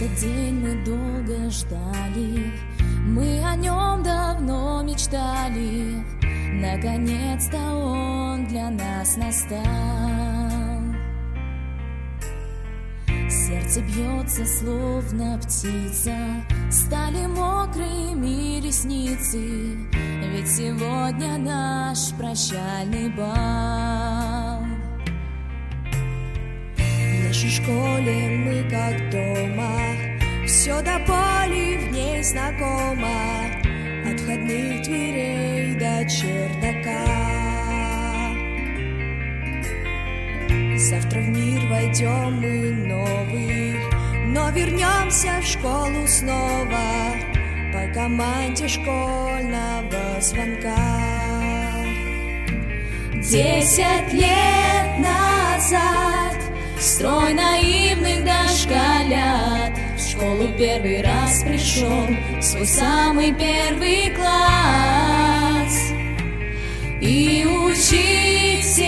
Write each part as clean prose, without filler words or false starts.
Этот день мы долго ждали, мы о нем давно мечтали. Наконец-то он для нас настал. Сердце бьется, словно птица, Стали мокрыми ресницы, Ведь сегодня наш прощальный бал. В нашей школе мы как дома, Все до боли в ней знакомо, От входных дверей до чердака. Завтра в мир войдем мы новый, Но вернемся в школу снова По команде школьного звонка. 10 лет назад строй наивных дошколят В школу первый раз пришел, в свой самый первый класс. И учителя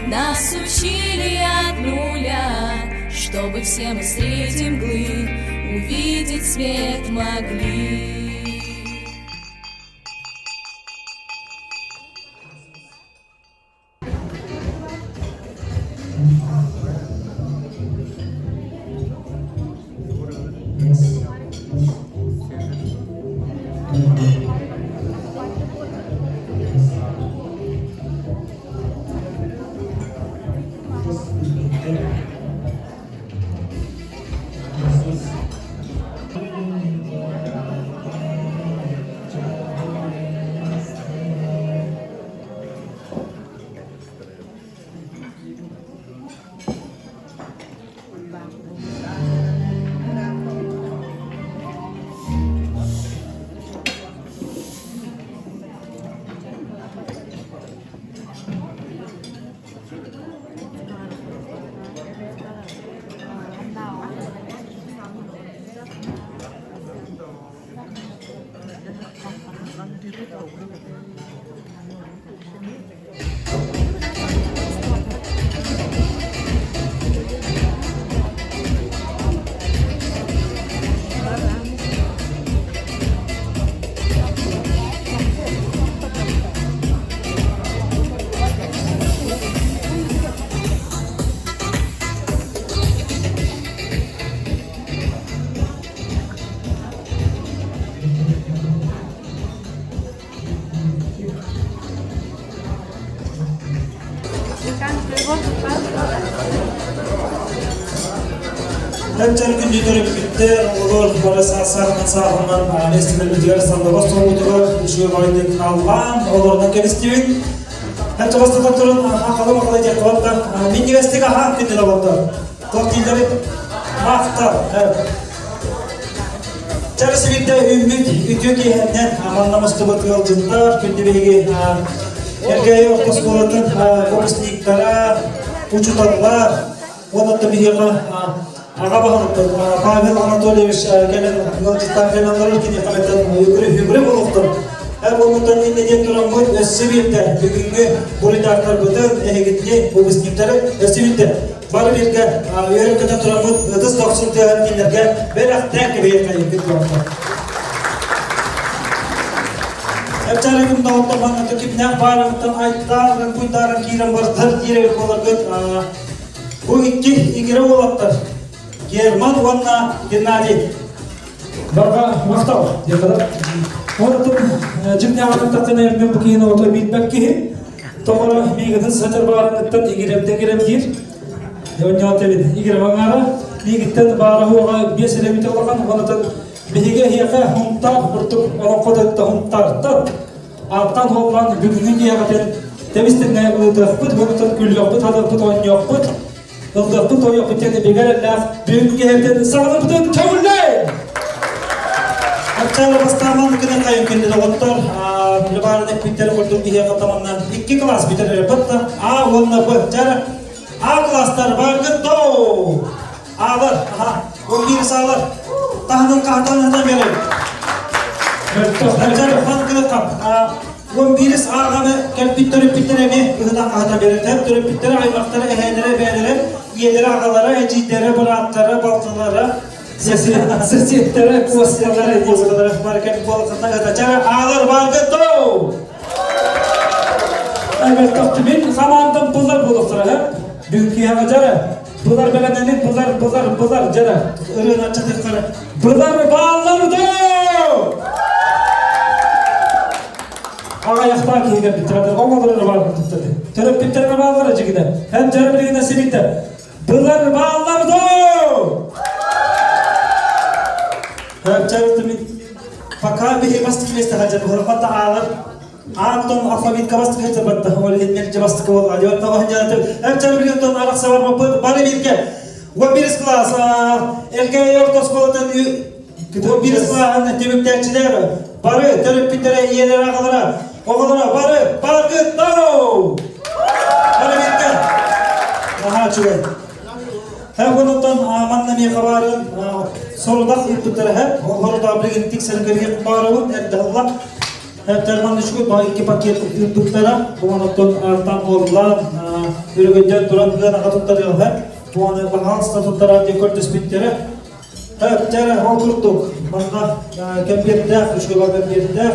нас учили от нуля, Чтобы все мы среди мглы увидеть свет могли. Хәччэр күндү төрөппүттэр, оҕолор бары саахынан сааһынан эстимэлбитигэр саннабас тоҕуутугар үчүгэй баҕайытык хааллаан, оҕолорунан кэбистибит. Хачча бастатан туран хахалы махала диэх кыбатта. Минньигэстик аһаан күндү доҕоттор. Туох дииллэри? Махтал. Чарысы биирдэ үүммүт үтүө киэһэннэн манна мустубут ыалдьыттар, күндү биһиги Эргээйи орто оскуолатын выпускниктара, учууталлар, уонна биһиэхэ аҕа баһылыкпыт Павел Анатольевич кэлэн ыалдьыттаах кэлэн олорор киниэхэ бэттэн үгүрү буолуохтун. Буолмуттан иннэ диэн тураммыт өссө биирдэ бүгүҥҥү буруйдаахтарбытын, эһигитини, выпускниктары өссө биирдэ бары бииргэ үөрэн-көтөн тураммыт ытыс дохсун тыаһын кинилэргэ бэлэхтээн кэбиһиэххэйиккит буолла. Эпчарыгым доҕоттор манна кимнээх баарыттан айттааран куйдааран киирэн бартар диир буоларгыт бу икки игирэ уолаттар Герман уонна Геннадий Барҕа махтал диэхэ Онтон дьиҥнээҕин тахсан эрмин бу киһини ото билбэт киһи тоҕоро миигитин сатыр баарыттан игирэбдэ игирэбдиир Онньоотебин игирэм аҥаара миигиттэн баара хуоҕа биэс эрэ улахан онотон биһиги эһиэхэ хунтаар курдук олоҥхотутта хунтаартан ааттаан хуоллаан бүгүҥҥү киһиэхэтин тэбистиннэ ыытыахпыт онотон күлүөхпүт хатыахпыт оонньуохпут ыллыахпыт тойуохпут диэн бигэр эллээх бүгүҥҥү киһиэхэтин саҕалабытын көҥүллээн Аччаала бастааман гына хайын күндү доҕоттор, Любарин эппиттэр курдук киһиэхэ таманна икки класс бүтэр бытта А уонна Б. Чара А класстар баргыт доу! Аалар, аха, 11 аалар. Таһынан хаһатан хатан берем. Чара хан гына кап. 11 ааҕаны кэлбит төрөппүттэр эми ыһытан хаһата берер. Төрөппүттэр аймактары эһээлere бээлere. ийэлэрэ, аҕалара, эдьиийдэрэ, бырааттара, балтылара, соседтара, куоскалара, куоскалара бары кэлбит буоллаххытына ытачара аалар бааргыт доо! Мин хамаандам булар буолуохтара, бүгүн киһиэхэ дьара. Булар бэлэмнэнин, булар, булар, булар, дьара. Ырыаны аччатыахтара. Булар бааллар доо! Аҕайахтаах киһи кэлбиттэр, оҕолоро баар курдуктар. Төрөппүттэрэ бааллара дьигинэ. Һэн дьара билигин сибиттэ. Булар бааллар доо! Пока биһи бастык месте хадьар буһарбатта аалар Антон алфавитка бастык хадьарбатта ол иһин мэлдьи бастыкы буолла диэн оһонньооту эпчэр билиотон арахса барбаппыт бары бииргэ 11 класс Элгээйи орто оскуолатын 11 классын түмүктээччилэр бары төрөппүттэрэ ийэлэр аҕалара оҕолоро бары баргыттау бары бииргэ наһаа үчүгэй Һэ онтон манна миэхэ баарын сорудах ыыппыттара һэ олору билигин тиксэрин көрүөх баарыбын эрдэ ылла Терман үчүгэй баа икки пакет ыыппыттара. Бу онтон артан уоллаан өрөгөйдөөн туран ыанаҕа туттарыаҕа. Бу аны баһаалыста туттараар диэн көрдөспүттэрэ. Тэр ол курдук манна кэмпиэрдээх, үчүгэй баа кэмпиэрдээх.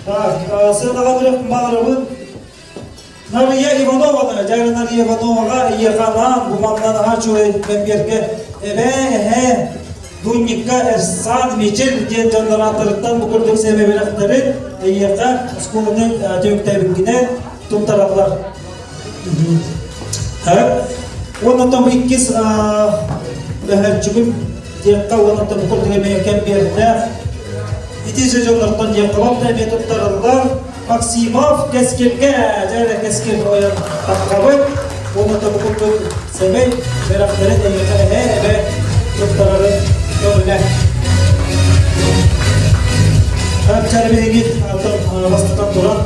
Так, сыанаҕа бырах баҕарабын. Нария Иванованы, дьэ Нария Ивановаҕа ийэхэ анаан бу манна наһаа үчүгэй кэмпиэргэ эбээ, эһээ, Дунникка Эрсан Мичил диэн дьоннор ааттарыттан бу курдук сэмэ бэлэхтэрин эйиэхэ оскуоланы түмүктээбиккинэн туттараллар. Уонна там иккис өһөрчүгүм диэххэ уонна бу курдук эмиэ кэмпиэрдээх ити же дьоннортон диэххэ бапта эмиэ туттараллар. Максимов Кэскилгэ дьэ Кэскил ойон таххабыт уонна бу курдук сэмэй бэлэхтэрин эйиэхэ эһээ эбэ туттарарын көҥүлэ. Чарбиһигит атын бастатан туран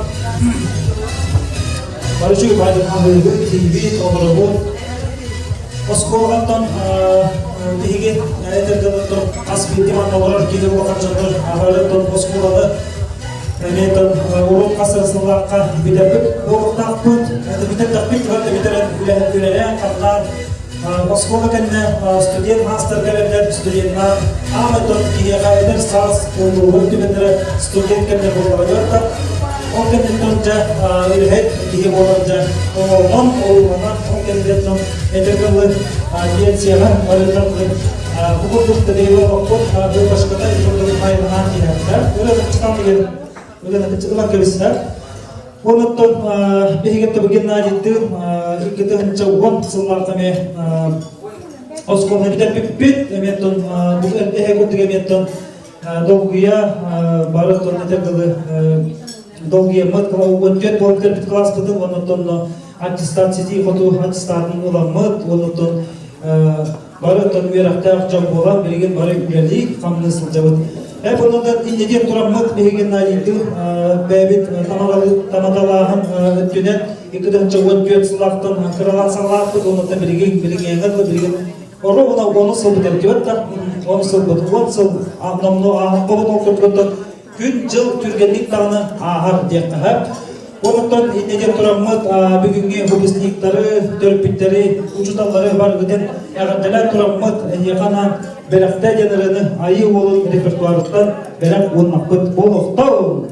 Барычы байдын аһыыбыт, тиийбит, олоробут. Оскуолаттан биһиги этэрдэн хас биирдии манна олорор киһи улахан дьоннор барыттан оскуоланы эмиэтэн урут хас сыллаахха бүтэрбит буолуохтаахпыт. Это бүтэрдэхпит да бүтэрэн үлэлээн, хамнаан оскуола кэннэ студент маастар кэлэллэр, студеннар аан киһиэхэ эдэр саас буолуутун түгэннэрэ студент кэннэ буоллаҕа ол кэнниттэн дьэ үлэһит киһи буолан дьэ оҕолонон, оҕолонон ол кэнниттэн эдэр кылы пенсияҕа барытан бу курдук тэбиэбэ олохпут башката курдук айылаан иһэрдэр. Ырыа деген ылан кэбистэр. Онуттан биһиги тобу Геннадийдыын 2010 сыллаахта эмиэ оскуоланы бүтэрбиппит. Эмиэттэн бу эһэ курдук эмиэттэн долгуйа бары тон этэр дылы долгуйаммыт 14 буолан бүтэрбит класспытын оннуттан аттестат ситии хоту аттестатын ыламмыт оннуттан бары тон үөрэхтээх дьон буолан билигин бары үлэлии хамныы сылдьабыт. Эп оннуттан иннидиэн тураммыт биһиги Геннадийдыын бэйэбит тамадалааһын өттүнэн 2014 сыллаахтан кыралаан саҕалааппыт оннуттан билигин билигин билигин Оруобуна 10 сыл бүтэрдибэт да, 10 сыл 10 сыл номнуо ааһан ол курдук күн-дьыл түргэнник даҕаны ааһар диэххэ Онтон иннигэр тураммыт бүгүҥҥү выпускниктары, төрөппүттэри, учууталлары барыгытын эҕэрдэлээн тураммыт эһиэхэ анаан бэлэхтээ диэн ырыаны Айыы Уолун репертуарыттан бэлэх ууннахпыт буолуохтун!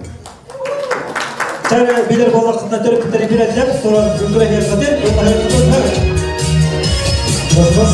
Чэ, билэр буоллаххытына төрөппүттэри билэллэр, туран үҥкүлэһиэххитин, уонна Бас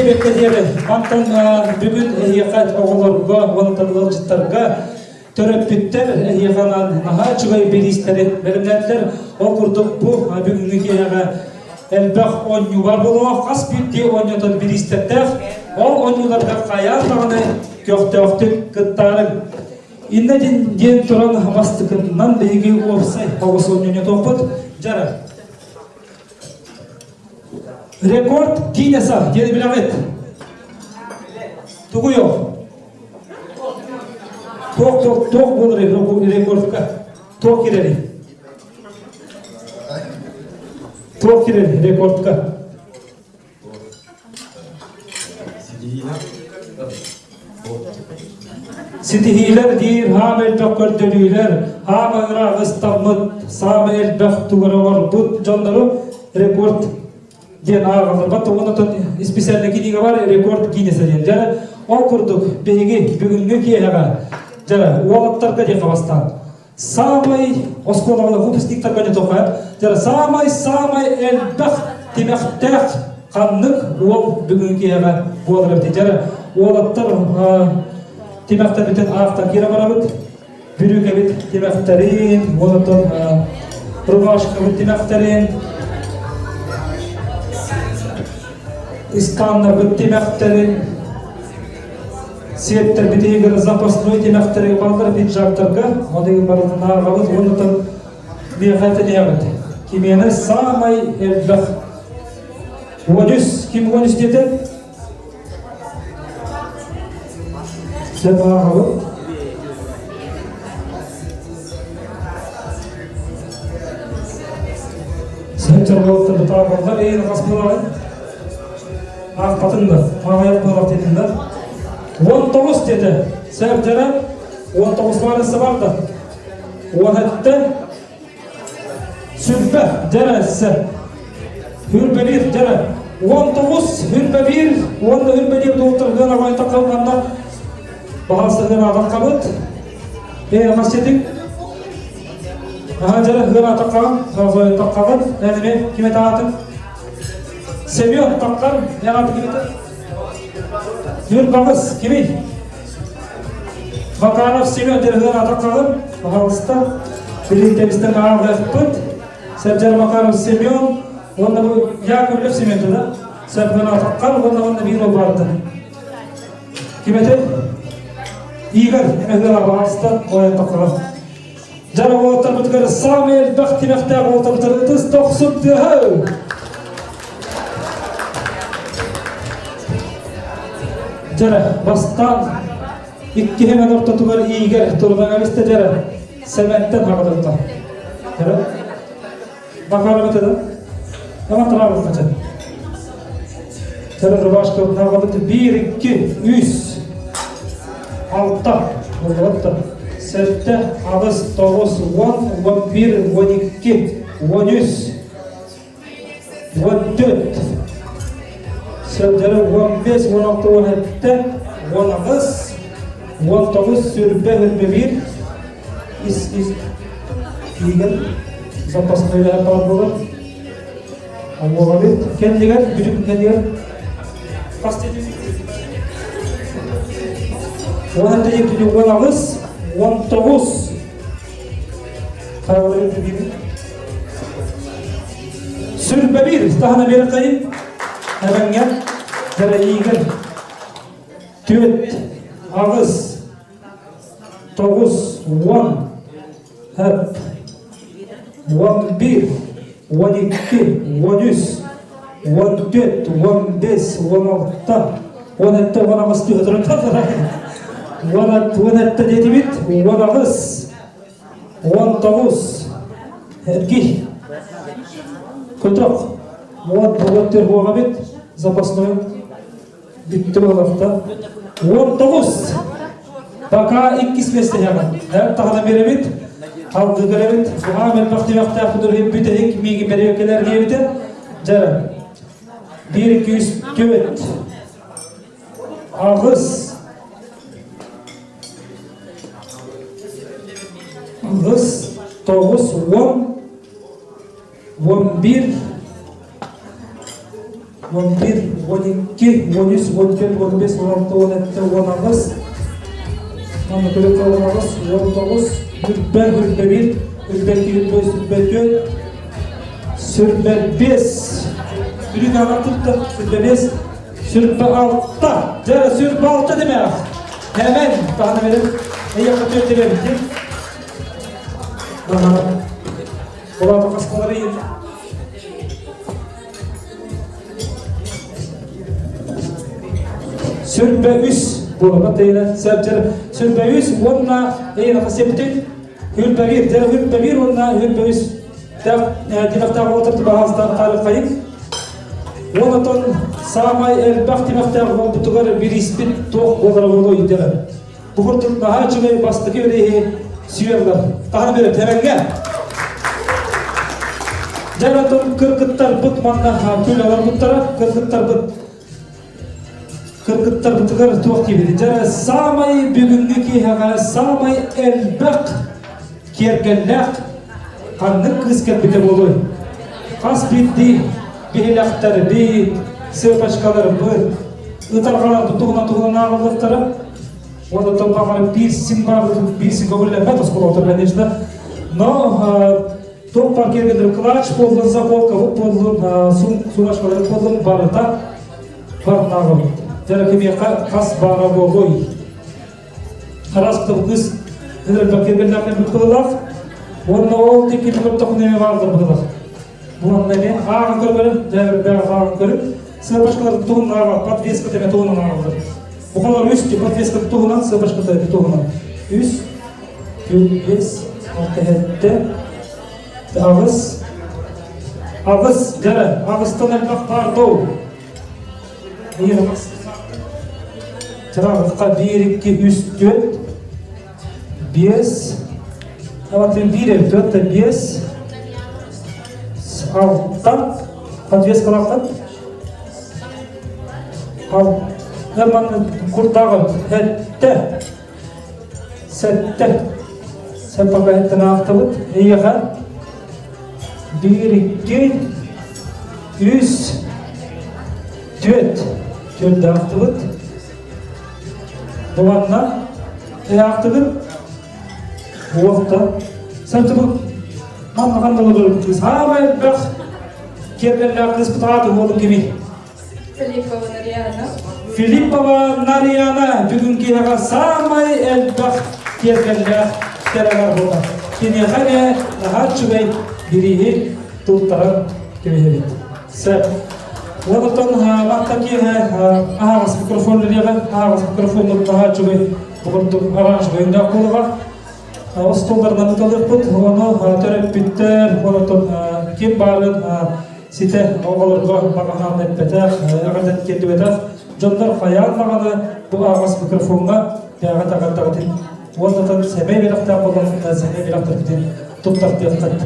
Диэбэккэ диэри, мантан бүгүн эһиэхэ оҕолорго уонна ыалдьыттарга төрөппүттэр эһиэхэ наһаа үчүгэй бириистэри бэлэмнээтилэр. Ол курдук бу бүгүҥҥү киэһэҕэ элбэх оонньуу бар буолуо. Хас биирдии оонньуутун бириистэрдээх. Ол оонньууларга хайаан даҕаны көхтөөхтүк кыттаарыҥ. Иннэ диэн туран бастакыннан биһиги уопсай оҕус оонньуутуохпут. Дьара. Рекорд Гиннеса диэн билэҕит? Тугуй ол? Туох туох туох буолар рекордка? Туох кирери? Туох кирери рекордка? Ситиһиилэр диир хаам элбэх көрдөрүүлэр, хаам ыраах ыстаммыт, саамай элбэх тугары оҥорбут дьоннору рекорд диэн ааҕаллар. Онтон исписэллэ кинигэ бар рекорд Гиннеса диэн. Дьэ, ол курдук биһиги бүгүҥҥү киэһэҕэ дьэ уолаттарга диэххэ бастаан Самай оскуолаҕа выпускниктарга не только, самай-самай элбэх тимэхтээх ханнык уол бүгүн киэһэҕэ буолар эбит. Дьэ, уолаттар тимэхтэрбитин аахтан киирэ барабыт. Бүрүүкэбит тимэхтэрин, уонтон рубашкабыт тимэхтэрин, ыстаннарбыт тимэхтэрин, Сиэттэрбитигэр запасной тимэхтэри баллар пиджактарга, оны барытын ааҕабыт уонна миэхэ этиниэҕит. Кимиэнэ саамай элбэх 13, ким 13 диэтэ? Сөп ааҕабыт. Сөп чорболуттар бутаабаллар, эйин хас буолаҕын? Аахпатын да, аҕыйах буолар диэтиннэр. 19 диэтэ. Сэрдэрэ 19 барыса барда. Уон эттэ. Сүрбэ дьэрэ Хүрбэ биир дьэрэ. 19 хүрбэ биир уонна хүрбэ биир дуоттаргын аҕай таққалғанна бағасыгын атаққабыт. Э, хасетик. Аха дьэрэ хыра атаққаған, таққабыт. Әнеме киме таатын? Семен таққан, яғаты кимите? Нүрбағыс, кими? Макаров Семен дерген атаққағын, пожалуйста, билинтебистен ағыппыт. Сәбжар Макаров Семен, онда бұл Яковлев Семен да? Сәбжар атаққан, онда онда бір ол барды. Кимете? Игорь, эмегер пожалуйста, ойын таққаған. Жара уолаттар бытыгар самый элбэх тимэхтээх уолаттар ытыс тохсун тыаһа. Дьара, бастаан иккиһин ортотугар иигэр турунан эбистэ дьара, Сэмэнтэн хаҕыдырта. Дьара, Бакара бытыда. Ама тырабыз качан. Дьара рубашка хаҕабыт биир, икки, үс, алта, болуотта. Сэттэ, аҕыс, тоҕус, уон, 11, 12, 13, 14, сылдьары 15, 16, 17, 18, 19, сүрбэ, хүрбэ биир, ис, ис, киигэн, запасной баар буолар. Уолабыт кэннигэр, бүтүн кэннигэр хас Уон этэ 18, 19. Сүрбэбир таһына биэртэйин эбэҥҥэ дэрайиигэр түөт аҕыс тоҕус уон хэп 11 12 13 14 15 16 17 18 түһэ турар 17 диэтибит 18 19 эргий көтөх уон богатырь буоҕабит запасной бүттү буолахта 19 пока иккис миэстэһэҕин эр таҕана биэрэбит халгы көрөбүт буһаам элбэх тимэхтээх бүтэһик бүтэһик миигин бэриэккэлэр диэбитэ дьэ биир икки үс түөрт аҕыс аҕыс тоҕус уон 11. 11, 12, 13, 14, 15, 16, 17, 18, манна көрөккө 18, 19, 20, 21, 22, 23, 24, 25. Үрүк аҕатыттан 25, 26. Дьэ, 26 демэх. Hemen тахана берем. Эйэхэ төттөрөбүтүн. Олата хаскалары Сүрбэ үс буолба тыйына сәбдер сүрбэ үс уонна эйина хасебитин хүрбэ бир дэр хүрбэ бир уонна хүрбэ үс тимэхтээх уолтар баһаастаах таарыххайык Онотон саамай элбэх тимэхтээх буолбутугар бирииспит туох буолара буолуо өйдөҕө. Бу курдук наһаа үчүгэй бастакы бирииһи сүөрлэр. Таһан берет эбэҥҥэ. Дьэ онтон кыргыттарбыт манна күл аларбыттара кыргыттарбыт кыргыттарбытыгар туох диибит дьэ саамай бүгүҥҥү киэһэҕэ саамай элбэх киэргэллээх ханнык кыыс кэлбитэ буолуой хас биирдии биһилэхтэрбит сыпочкаларбыт ытарҕаларбыт туһунан туһунан ааҕыллыахтара уонна баҕар пирсинг бар пирсинг көҥүллэммэт оскуолатар конечно но туох бар киэргэлэр клатч буоллун заколкабыт буоллун сумочкаларбыт буоллун барыта барытааҕыбыт дьэ кимиэхэ хас баара буолуой Араас кыс ынырбак кэргэннээх быһылаах уонна ол тикки көрдөхүнэ бааллар быһылаах. Буонна мен ааҕан көрбөрүм, дьээбэрдээх ааҕан көрүм. Сыабашкалар туһунан ааҕа, подвеска теме туһунан ааҕаллар. Бухалар үс подвеска туһунан, сыабашка туһунан. Үс, түл, бес, алты, хетте, аҕыс, аҕыс, дьэ, аҕыстан элбэх баар доо. Чырааҕыкка биир, икки, үс, түөрт, биэс, Аватын биир, төрт, биэс, алта, подвескалаахтан ал манна курдааҕы сэттэ, сэттэ, сэппака хэттэн аахтыбыт, эйиэхэ биир, икки, үс, түөрт, түөрт аахтыбыт. Буганна аахтыгыт уохта сантыбыт манна ханна олорор саамай элбэх киэргэллээх кыыспыт ааты уолун кимий Филиппова Нарьяна. Филиппова Нарьяна бүгүн киһиэхэ саамай элбэх киэргэллээх кэрэлэр буолар. Киниэхэ эмиэ наһаа үчүгэй бирииһи туттаран кэбиһэбит. Сөп. Онтон мантан киэһэ аһаҕас микрофон үлэҕэ аһаҕас микрофоннут наһаа үчүгэй бу курдук оранжевый өҥнөөх буолуоҕа. Остуолларынан ыталыахпыт, ону төрөппүттэр, онтон ким баарын ситэ оҕолорго баҕаһаан эппэтэх, эҕэрдэн тиэрдибэтэх дьоннор хайаан даҕаны бу аһаҕас микрофоҥҥа бэйэҕит эҕэрдэҕитин уонна сэмэй бэлэхтээх буоллаххытына сэмэй бэлэхтэргитин туттартыаххыт.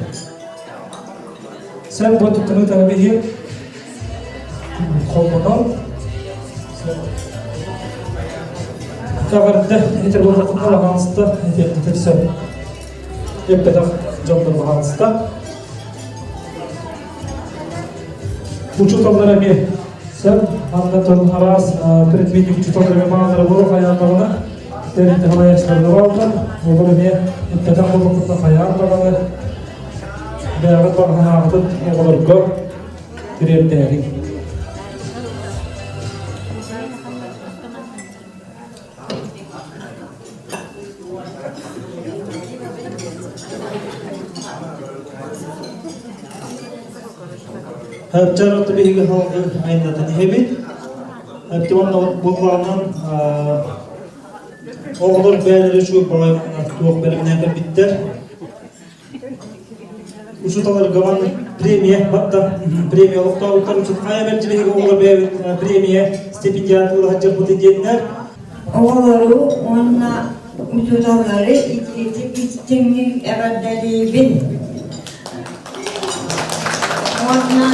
Сен бу туттунуу таҥа холбонон эҕэрдэ этэр буоллаххына лаҕаанста этиэххитин сөп. Эппэтэх дьоннор лаҕаанста. Учууталлар эмиэ сөп манна тон араас предметник учууталлар эмиэ бааллара буолуо хайаан даҕаны тэрилтэ салайааччыларга бааллар. Олор эмиэ эппэтэх буоллаххытына хайаан даҕаны Бэйэҕит баҕаһынаҕытын оҕолорго тириэрдээриҥ. Чараты биһиги халгы айнатын иһэбит. Уонна буллаҕынан оҕолор бэйэлэрэ үчүгэй баҕайы туох бэлэмнээн кэлбиттэр. Учууталларга маннык премия батта премия олохтообуттар учут хайа мэлдьи биһиги оҕолор бэйэбит премия стипендиат ыла сылдьарбыт диэннэр Оҕолору уонна учууталлары итиитик истиҥник эҕэрдэлиибин. Уонна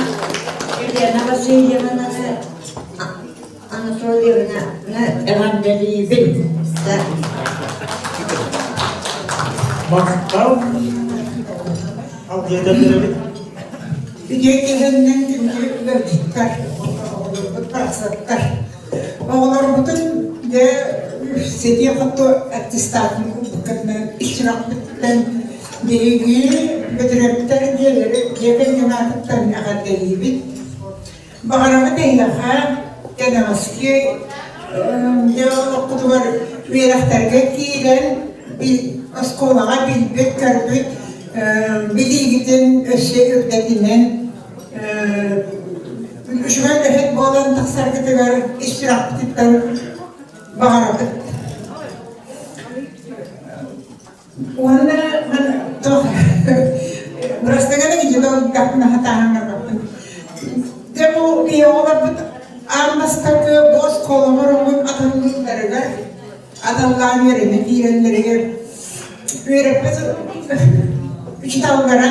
Елена Васильевнаны Анатольевнаны эҕэрдэлиибин. Махтал. Алгыйдан беребит. Үтүө киһиннэн күндү ыалдьыттар. барахсаттар. Оҕолорбутун дьэ ситиэ-хоту аттестатын ылбыккытынан ис сүрэхпиттэн биһиги Бөтүрүөптэр дьиэлэри дьиэ кэргэн аатыттан эҕэрдэлиибит. Баҕарабыт эһиэхэ кэнэҕэски дьэ олоххутугар үөрэхтэргэ киирэн оскуолаҕа билбит-көрбүт билиигитин өссө үрдэтинэн үчүгэй үлэһит буолан тахсаргытыгар ис сүрэхпититтэн баҕарабыт. Уонна туох бырастыганы кичи дохтуна хатааһын Дьэ бу киһи оҕолорбут аан бастакы бос холобур оҥун атыллыылларыгар аталлаан үөрэнэ киирэллэригэр үөрэппит учууталлара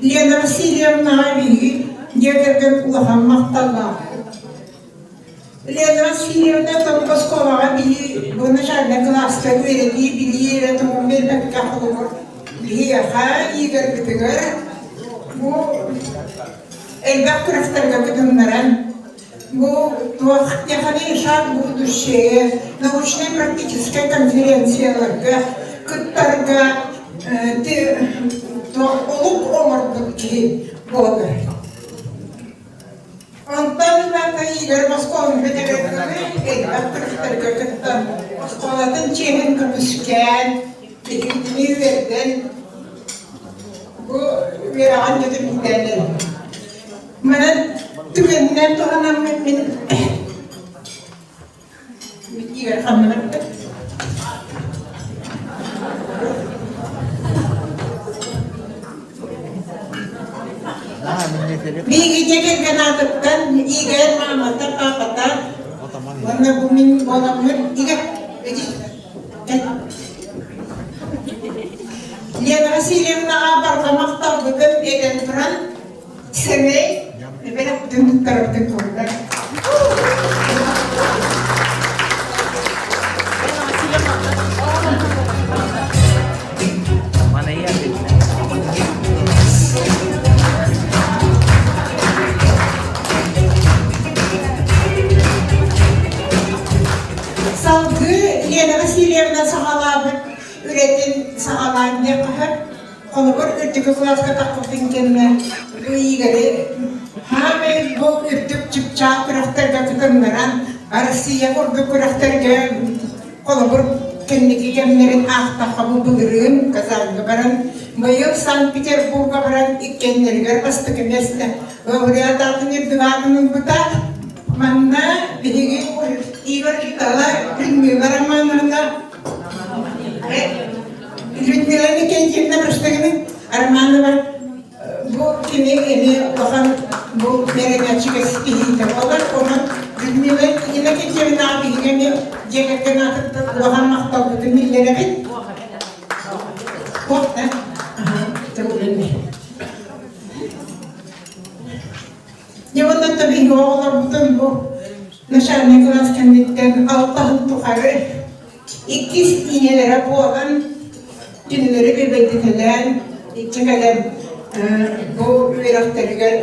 Лена Васильевнаҕа биһиги дьиэ кэргэн улахан махталлаахпыт. Лена Васильевна тон оскуолаҕа билии бу начальнай кылааска үөрэтии билии эрэ туһун биэрбэккэ холобур биһиэхэ Игорьбытыгар бу элбэх күрэхтэргэ кытыннаран бу туох Яханы шаг будущее научнай-практическай конференцияларга кыттарга туох олук оҥорбут киһи буолар. Онтон ылата Игорь Москваны бүтэрэргэ элбэх күрэхтэргэ кыттан, оскуолатын чиэһин көмүскээн, биһигини үөрдэн, бу үөрэҕин бүтүннэрэн. Манан түгэнинэн туһанаммын мин Игорь ханна барда? Биһиги дьиэ кэргэн аатыттан Игорь маамата, папата уонна бу мин буоламмын Игорь Лена Васильевнаҕа барҕа махталбытын этэн туран сэмэй бэлэхтин туттарабытын курдук. Салгыы Лена Васильевна саҕалаабыт үлэтин саҕалаан диэххэ Холобур, үрдүкү кылааска тахпытын кэннэ Игори хаамай бу үрдүк чыпчаал күрэхтэргэ кытыннаран, Россия курдук күрэхтэргэ холобур кэнники кэмнэрин аахтахха бу былырыын Казаньга баран, быйыл Санкт-Петербурга баран иккиэннэригэр бастакы миэстэ лауреат аатын үрдүк аатын ылбыта. Манна биһиги Игорь Житала Людмила Романовна Людмила Никитична Простыгина Романова бу кини эмиэ улахан бу бэрэнээччигэ ситиһиитэ буолар. Онон Людмила Иннокентьевнаҕа биһиги эмиэ дьиэ кэргэн аатыттан улахан махталбытын биллэрэбит. Туох да Дьэ уонна биһиги оҕолорбутун бу начальнай кылаас кэнниттэн алтаһын тухары Иккис ийэлэрэ буолан, кинилэри бүбэйдэтэлээн, иччэ кэлэн бу үөрэхтэригэр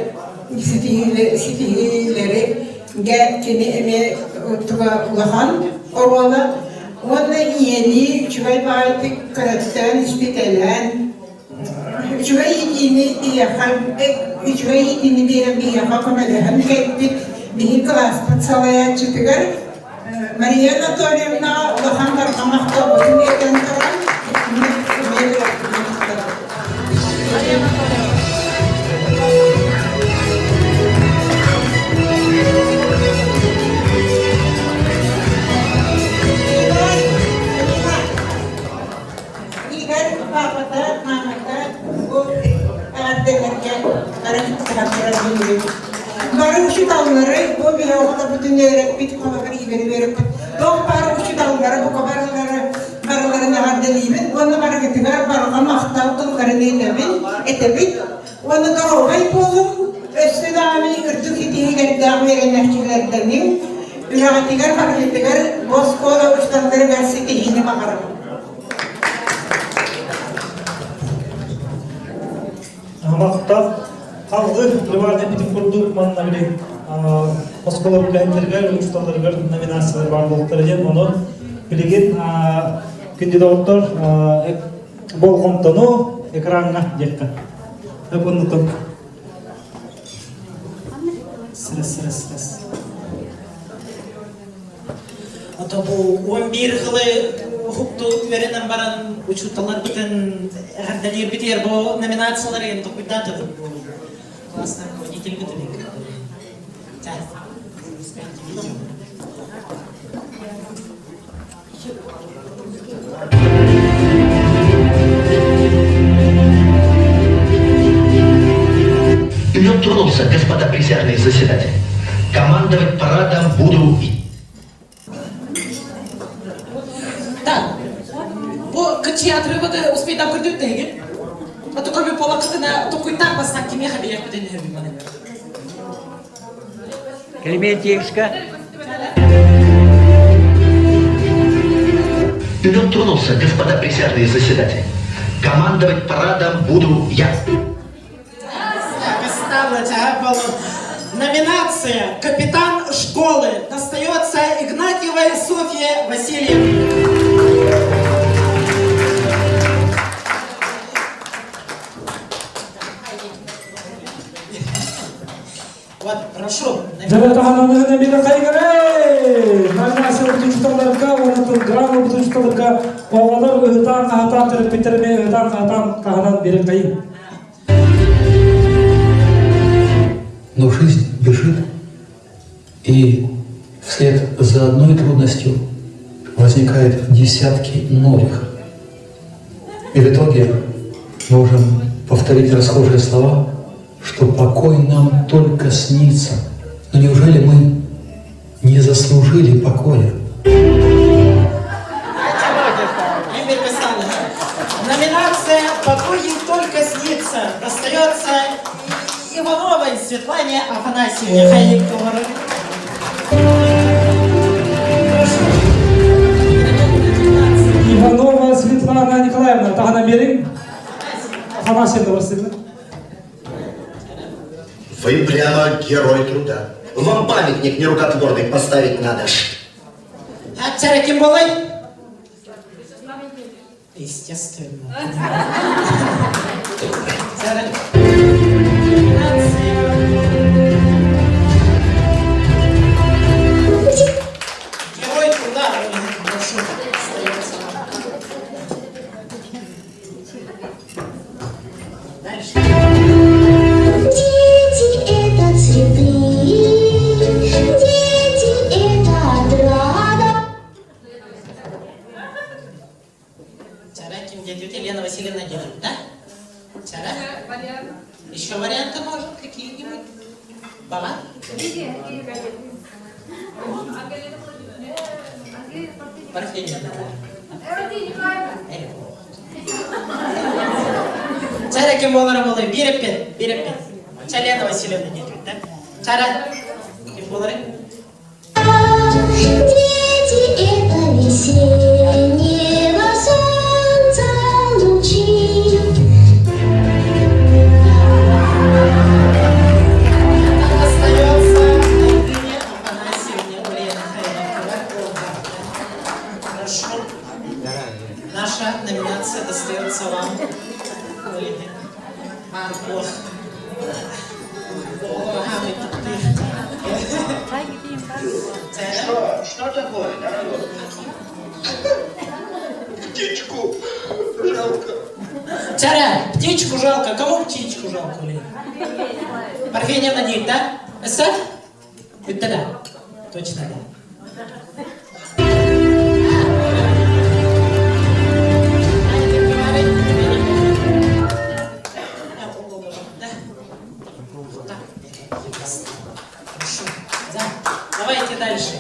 ситиһиилэри кини эмиэ туга улахан оруола уонна ийэлии үчүгэй баҕайытык көрөттөөн, испитэлээн үчүгэй иитиини биһиэхэ үчүгэй иитиини биэрэн биһиэхэ көмөлөһөн кэлбит биһи кылааспыт салайааччытыгар Мария Анатольевнаҕа улахан барҕа махталбытын этэн туран Игорь папата, мамата бу эҕэрдэлэргэ бары кыттыһан турар биһиги. Бары учууталлары бу биһи оҕолорбутун үөрэппит, холобур Игори үөрэппит. Туох баар учууталлары бука барылары барыларын эҕэрдэлиибин уонна барыгытыгар барҕа махтал тылларын этэбин, этэбит. Уонна доруобай буолуҥ, өссө даҕаны үрдүк ситиһиилэрдээх үөрэнээччилэрдэниҥ, үлэҕитигэр барыгытыгар бу оскуола учууталларыгар ситиһиини баҕарабын. Махтал. Алгы Ливарда битин курдук манна били. оскуола үлэһиттэригэр, учууталларыгар номинациялар баар буолуохтара диэн. Онон билигин күндү доҕоттор болҕомтону экраҥҥа диэххэ. Өп Сырыс, сырыс, сырыс. Ото бу 11 сылы уһукту үөрэнэн баран учууталларбытын эҕэрдэлиирбитигэр бу номинациялары эн толкуйдаан турдум бу классный руководитель бытын Лед тронулся, господа присяжные заседатели. Командовать парадом буду Так, бу кытчыйаатырыбыты успейдан көрдүк тэһигин. Ото көбү полакытына токуйтаах бастан кимиэхэ билиэхпитин үһүбүн маны. Клементьевска. Лед тронулся, господа присяжные заседатели. Командовать парадом буду я. Номинация «Капитан школы» достается Игнатьевой Софье Васильевне. Вот, прошу. Дьэ таһананыһын эмиэ хайгырай! Номинация учууталларга уонна грамота учууталларга оҕолор ыһытаан-хаһытаан төрөппүттэр эмиэ ыһытаан-хаһытаан таһынан биэрэн Но жизнь бежит, и вслед за одной трудностью возникают десятки новых. И в итоге можем повторить расхожие слова, что покой нам только снится. Но неужели мы не заслужили покоя? Номинация «Покой ей только снится» достается Ивановой Светлане Афанасьевне. Иванова Светлана Николаевна, таһына бериң. Афанасьевна Васильевна. Вы прямо герой труда. Вам памятник нерукотворный поставить надо. Ачара ким болай? Естественно. Герой труда, прошу, Дальше. Дети — это цветы, дети — это отрада. Чара ким диэбит Елена Васильевна диэбит, да? Чара? Еще варианты, может, какие-нибудь? Баба? Парфеньевна. Чара ким буолара буолуой? Биир эппит, биир эппит. Чалена Васильевна диэбит, да? Чара ким буоларый? Дети — это весеннего солнца лучи. Остается Альбине Афанасьевне Ульяна Прошу. Наша номинация достается вам, коллеги. Ох. Что, что такое, дорогой? Птичку жалко. Чара, птичку жалко. Кому птичку жалко, Лена? Парфеньевна диир, да? Эссе? Бүттэ да? Точно да. Давайте дальше.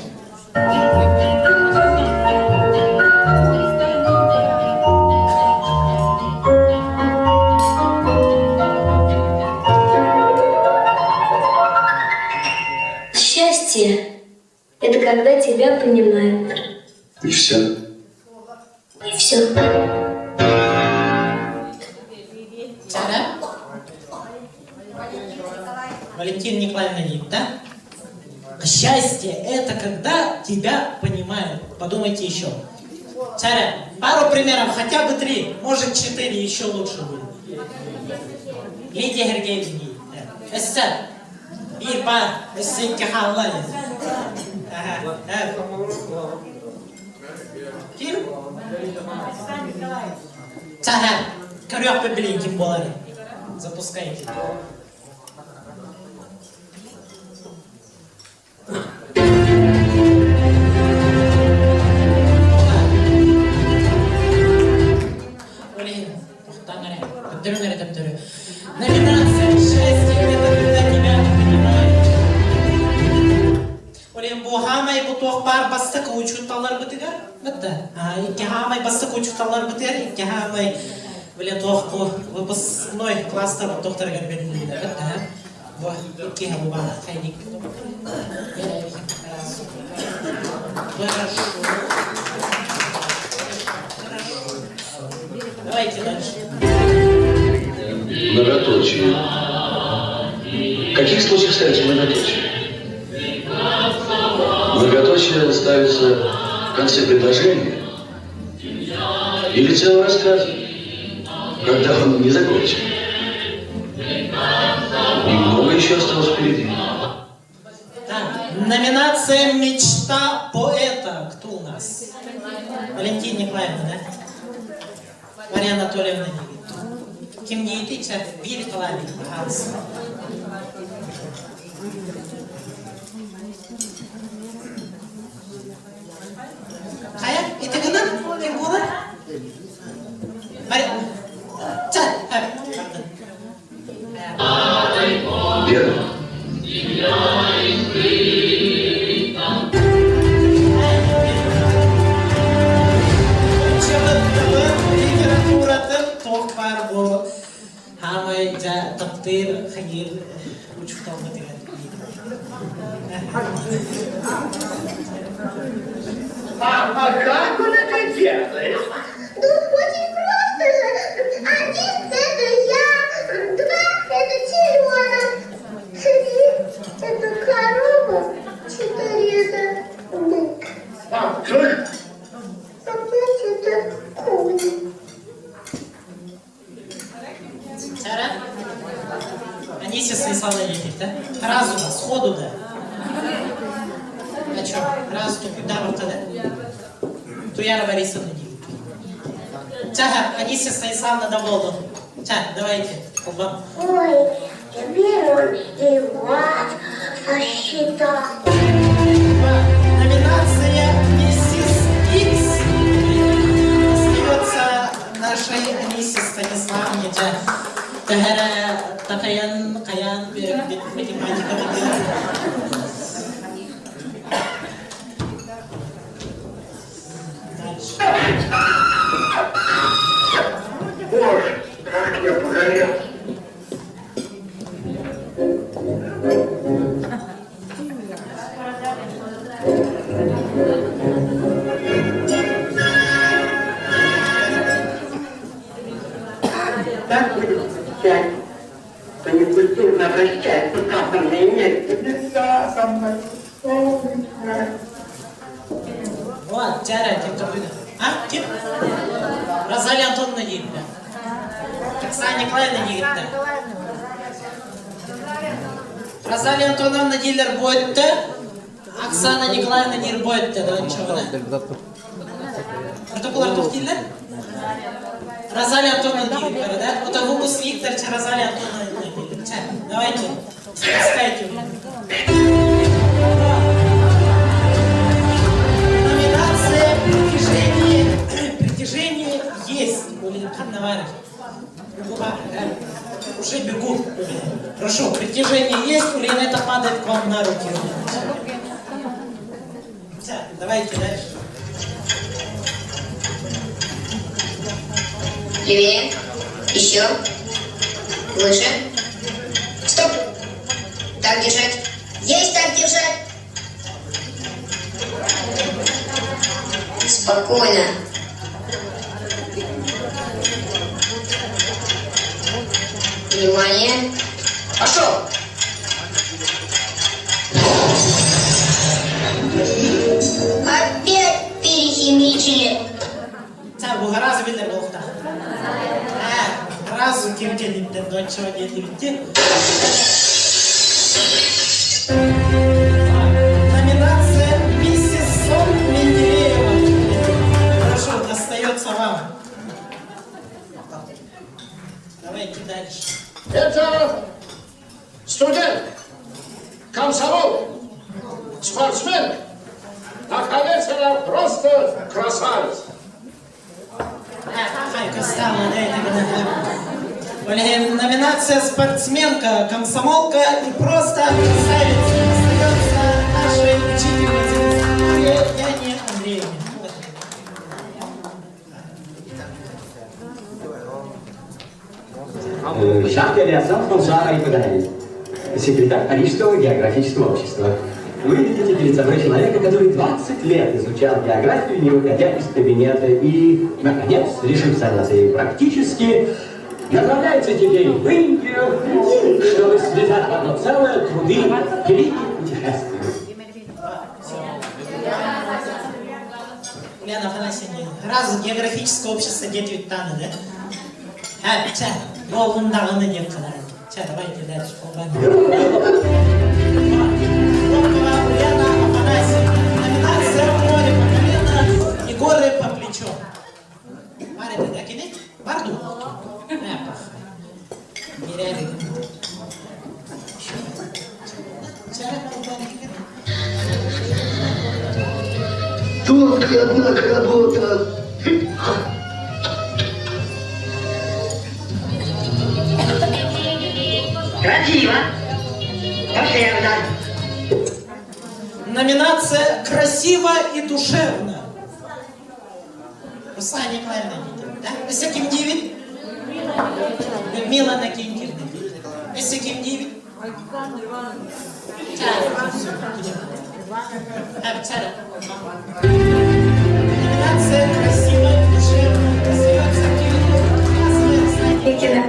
Счастье – это когда тебя понимают. И все. И все. Сара? Валентина Николаевна Нит, да? Счастье – это когда тебя понимают. Подумайте еще. Царя, пару примеров, хотя бы три, может четыре, еще лучше будет. Лидия Сергеевна. Өссө. Биир баар, өссө икки хаалла. Ага. Ким? Чаһа, көрүөхпүн билин ким буолар. Запускайте. Ол иһин тохтоон эрэ, төптөрүн эрэ төптөрү. Номинация «Счастье – это когда тебя понимают». Ол иһин бу хаамай бу туох баар бастакы учууталларбытыгар, бытта, икки хаамай бастакы учууталларбытыгар, икки хаамай бile туох бу выпускной класстар тохторугар берилиннэ бытта. Бу икки бу хайник. Хорошо. Давайте дальше. Многоточие. В каких случаях ставится многоточие? Многоточие ставится в конце предложения или целого рассказа, когда он не закончен. И много еще осталось впереди. Так, номинация «Мечта поэта». Кто у нас? Валентина Николаевна, да? Мария Анатольевна Ким диэтий? Биир Николаевич, пожалуйста. Хайа, ити гынан, ким буолар? Мария, ча, пардон. Верно? Литературатын туох баар бу хаамай дьэ таптыыр хайыыр учууталбытыгар А как он это делает? Ну, очень просто же. Один – это я, два – это теленок, три – это корова, четыре – это бык, А как? а пять – это конь. Сара? Анисия Станиславовна диэтит, да? Сразу да, сходу да. А что, раз куда да? Туяра Борисовна диэбит. Чаха, Анисия Станиславовна да буоллун. Ча, давайте, Кулбан. Ой, теперь он и вас сосчитал. Номинация «Миссис Икс» остается нашей Анисе Станиславне. Дьэ, төһөрө такайан, каян математика Дальше. Боже, как я погорел. Так будет отвечать, что некультурно обращается с атомной энергией. Нельзя со мной. Солнышко. Вот, Тяра, ким такой? А, ким? Розалия Антоновна диэбитэ. Оксана Николаевна диэбитэ. Розалия Антоновна дииллэр буотта. Оксана Николаевна диир буотта. Да, Протоколлар туох дииллэр? Розалия Антоновна диир да? Вот выпускниктар Розалия Антоновна дииллэр. Чэ, давайте, спускайте. Номинация «Притяжение». Притяжение есть у Валентины Наваров. Уже бегу. Прошу, притяжение есть, у это падает к вам на руки. Все, давайте дальше. Левее. Еще. Выше. Стоп. Так держать. Есть так держать. Спокойно. Внимание. Пошел. бу сразу биллэр буолуохтаах. Сразу ким кэнниттэн дончо диэтибитти. Номинация «Миссис Сон Менделеева». Прошу, достается вам. Давайте дальше. Это студент, комсомол, спортсмен. Наконец, она просто красавица. Номинация «Спортсменка», «Комсомолка» и просто красавица остается нашей учительнице Яне Андреевне. Шахтер Фонсара Ипадаев, секретарь Парижского географического общества. Вы видите перед собой человека, который 20 лет изучал географию, не выходя из кабинета, и, наконец, решив заняться ей практически, направляется теперь в Индию, чтобы связать в одно целое труды великих путешественников. Ульяна Афанасьевна, раз географическое общество дети Таны, да? А, ча, болғындағы деп қана. Ча, давайте дальше. Волкова Ульяна Афанасьевна. Номинация «Море по колено и горы по плечо». Бар это, да, кини? Барду? Нереально. Тонкая, однако, работа. Красиво. Душевно. Номинация «Красиво и душевно». Руслан Николаевна, да? Өссө ким диибит? Людмила Накинкина. Өссө ким диибит? Александр Иванович. Номинация «Красиво и душевно» достается Пекина.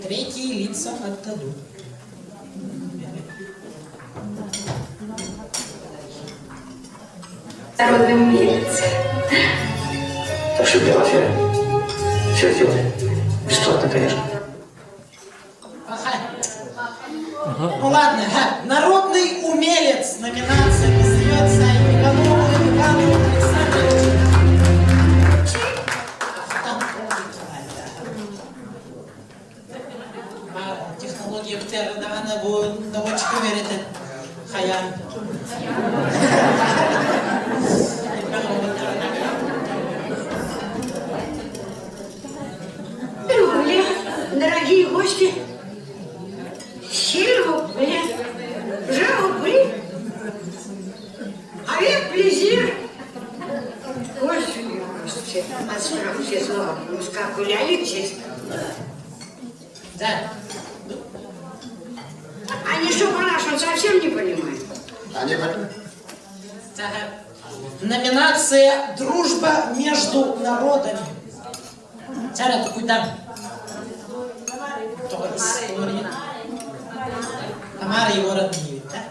Третьи лица отдадут. Народный умелец. Так что для вас я все сделаю. Бесплатно, конечно. Ну ладно, народный умелец номинация достается Иванову Ивану Александровичу. Технология бтердана бу доводчика верите. Хаян. Дорогие гости, s'il vous plaît, je vous prie, avec plaisir. Господи, господи, отставьте слово, ускакуляетесь. Да. Они что, по-нашему совсем не понимают? Они понимают. Номинация «Дружба между народами». Чара, куда? История. Тамара Егоровна, да?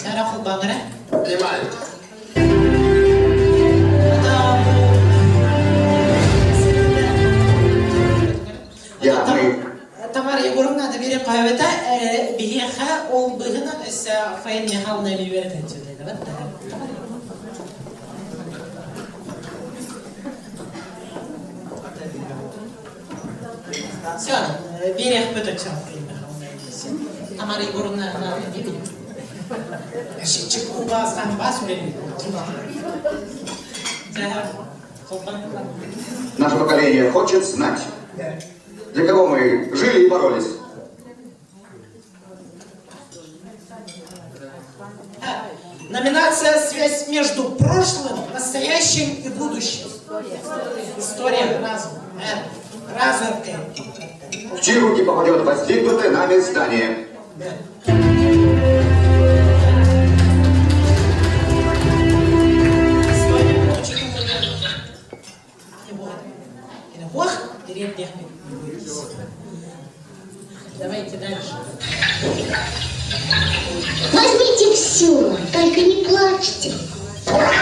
Чара Хулбангара? Понимаю. Я, мы. Тамара Егоровна, доверие қойбета, биһиэхэ ол быһынан өссө Фаин Михайловна үөрэтэн сөйледі. Все, берег бөтө Фаин Михайловна. Тамара Егоровна, не видим. Чеку бас бас Наше поколение хочет знать, для кого мы жили и боролись. Номинация «Связь между прошлым, настоящим и будущим». История разум. Разум. В чьи руки попадет воздвигнутое нами здание? Давайте дальше. Возьмите все, только не плачьте. Ура!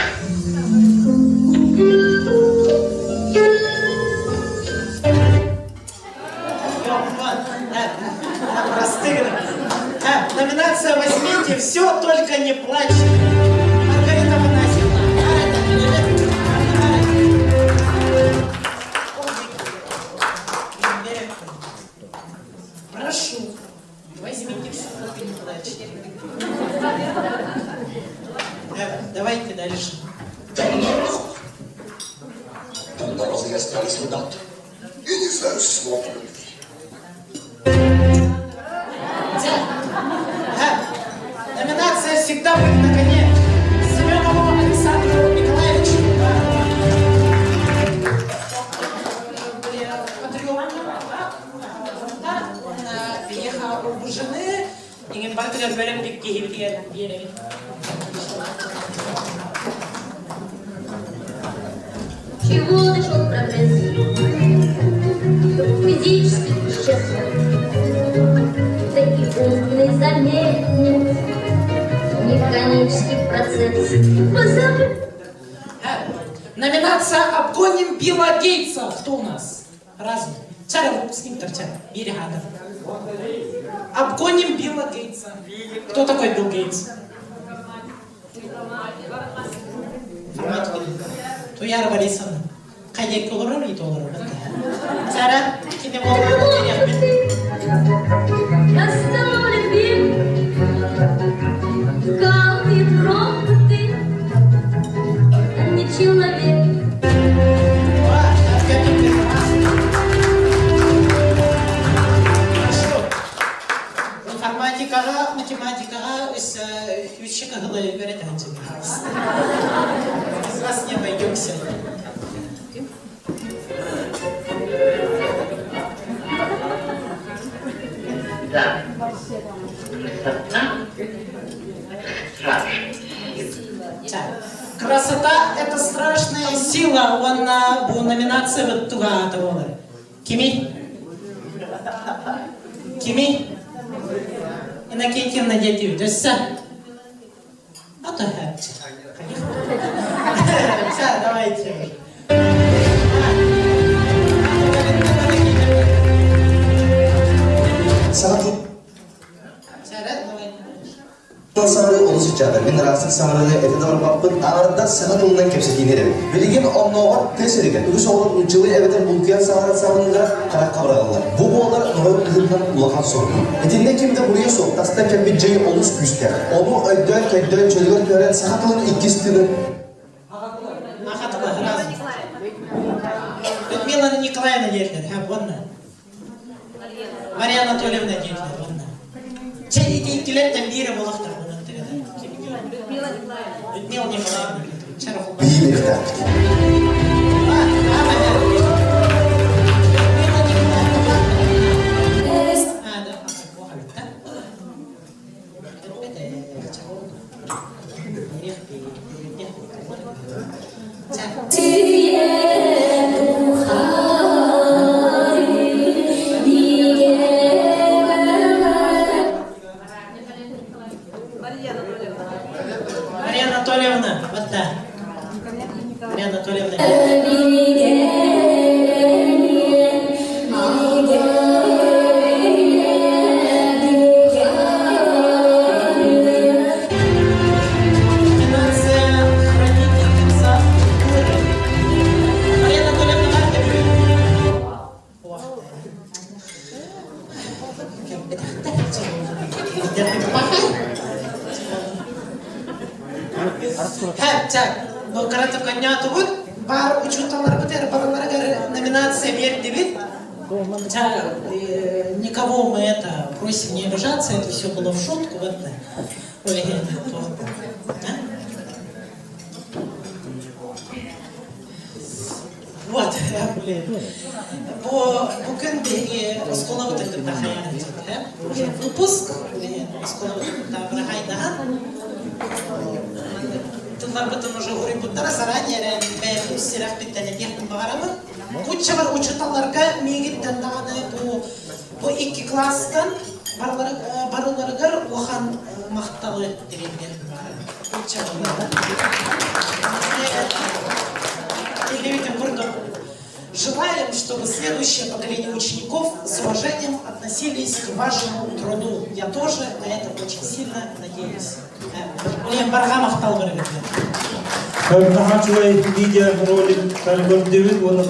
Номинация «Возьмите все, только не плачьте». Маргарита Афанасьевна. Прошу, возьмите все, только не плачьте. Давайте дальше. Там на розы остались солдаты. Я не знаю слов любви. Номинация «Всегда быть на коне» Семенову Александру Николаевичу. Биһиэхэ урбужаны иҥин барытыгар бэлэм киһибитигэр биэрэбит. Чего нашел прогресс? Физически исчез. Да и умный заметен механический процесс. Позабыть. Номинация «Обгоним Билла Гейтса». Кто у нас? Разум. Чара выпускник Торча. Берегадов. Обгоним Билла Гейтса. Кто такой Билл Гейтс? Туяра Борисовна. Хайа олорор и олорор. Сара, кини Остановлен бег, Калмит роботы, а не человек. Информатикаҕа, математикаҕа өссө үс кыһылы үөрэтэн Без вас не обойдемся. Да, красота страшная. Красота – это страшная сила. Уонна бу номинация вот туга буолар. Кими? Кими? Иннокентьевна диэтибит. Өссө? А то Все, давайте. Саҥа Тыл саҥарыы олус ыччата. Мин ыраастык саҥарыыны этэ да барбаппын, аҥардас саха тылынан кэпсэтиини эрэбин. Билигин оннооҕор тыа сиригэр үгүс оҕолор нууччалыы эбэтэр булкуйан саҥарар саҕалыыллара харахха быраҕыллар. Бу буолар норуот быһыытынан улахан сорук. Итиннэ ким да буруйа суох, тастан кэлбит дьай олус күүстээх. Ону өйдөөн-төйдөөн чөлүгэр түһэрэн саха тылын иккис тыынын Аха тыла Людмила Николаевна диэтилэр, ха, уонна. Мария Анатольевна диэтилэр, уонна. Чэ, ити иккилэртэн биирэ буолуохтар онон Людмила Николаевна. Людмила Николаевна. Биилиэхтээхпит. Мария Анатольевна, вот да. Мария Анатольевна. Номинация «Хранительница культуры». Мария Анатольевна Ох. Бу кыратык коннятубут бар учууталларбыт барыларыгар номинация биэрдибит. Хотя никого мы это просим не обижаться, это все было в шутку. Вот, Ольга, да? Вот, блин. Бу бу күн биһиги оскуолабытын кытта хайаан уже выпуск оскуолабытын кытта бырахайдаһан тылларбытын уже уруйбуттара заранее бэйэм сүрэхпиттэн этиэхпин баҕарабын. Куччабар учууталларга миигиттэн даҕаны бу бу икки класстан Барыларыгар улахан махталы тириэрдэр. Желаем, чтобы следующее поколение учеников с уважением относились к вашему труду. Я тоже на это очень сильно надеюсь. Улем барҕа махтал Наһаа үчүгэй видео ролик көрдүбүт уонна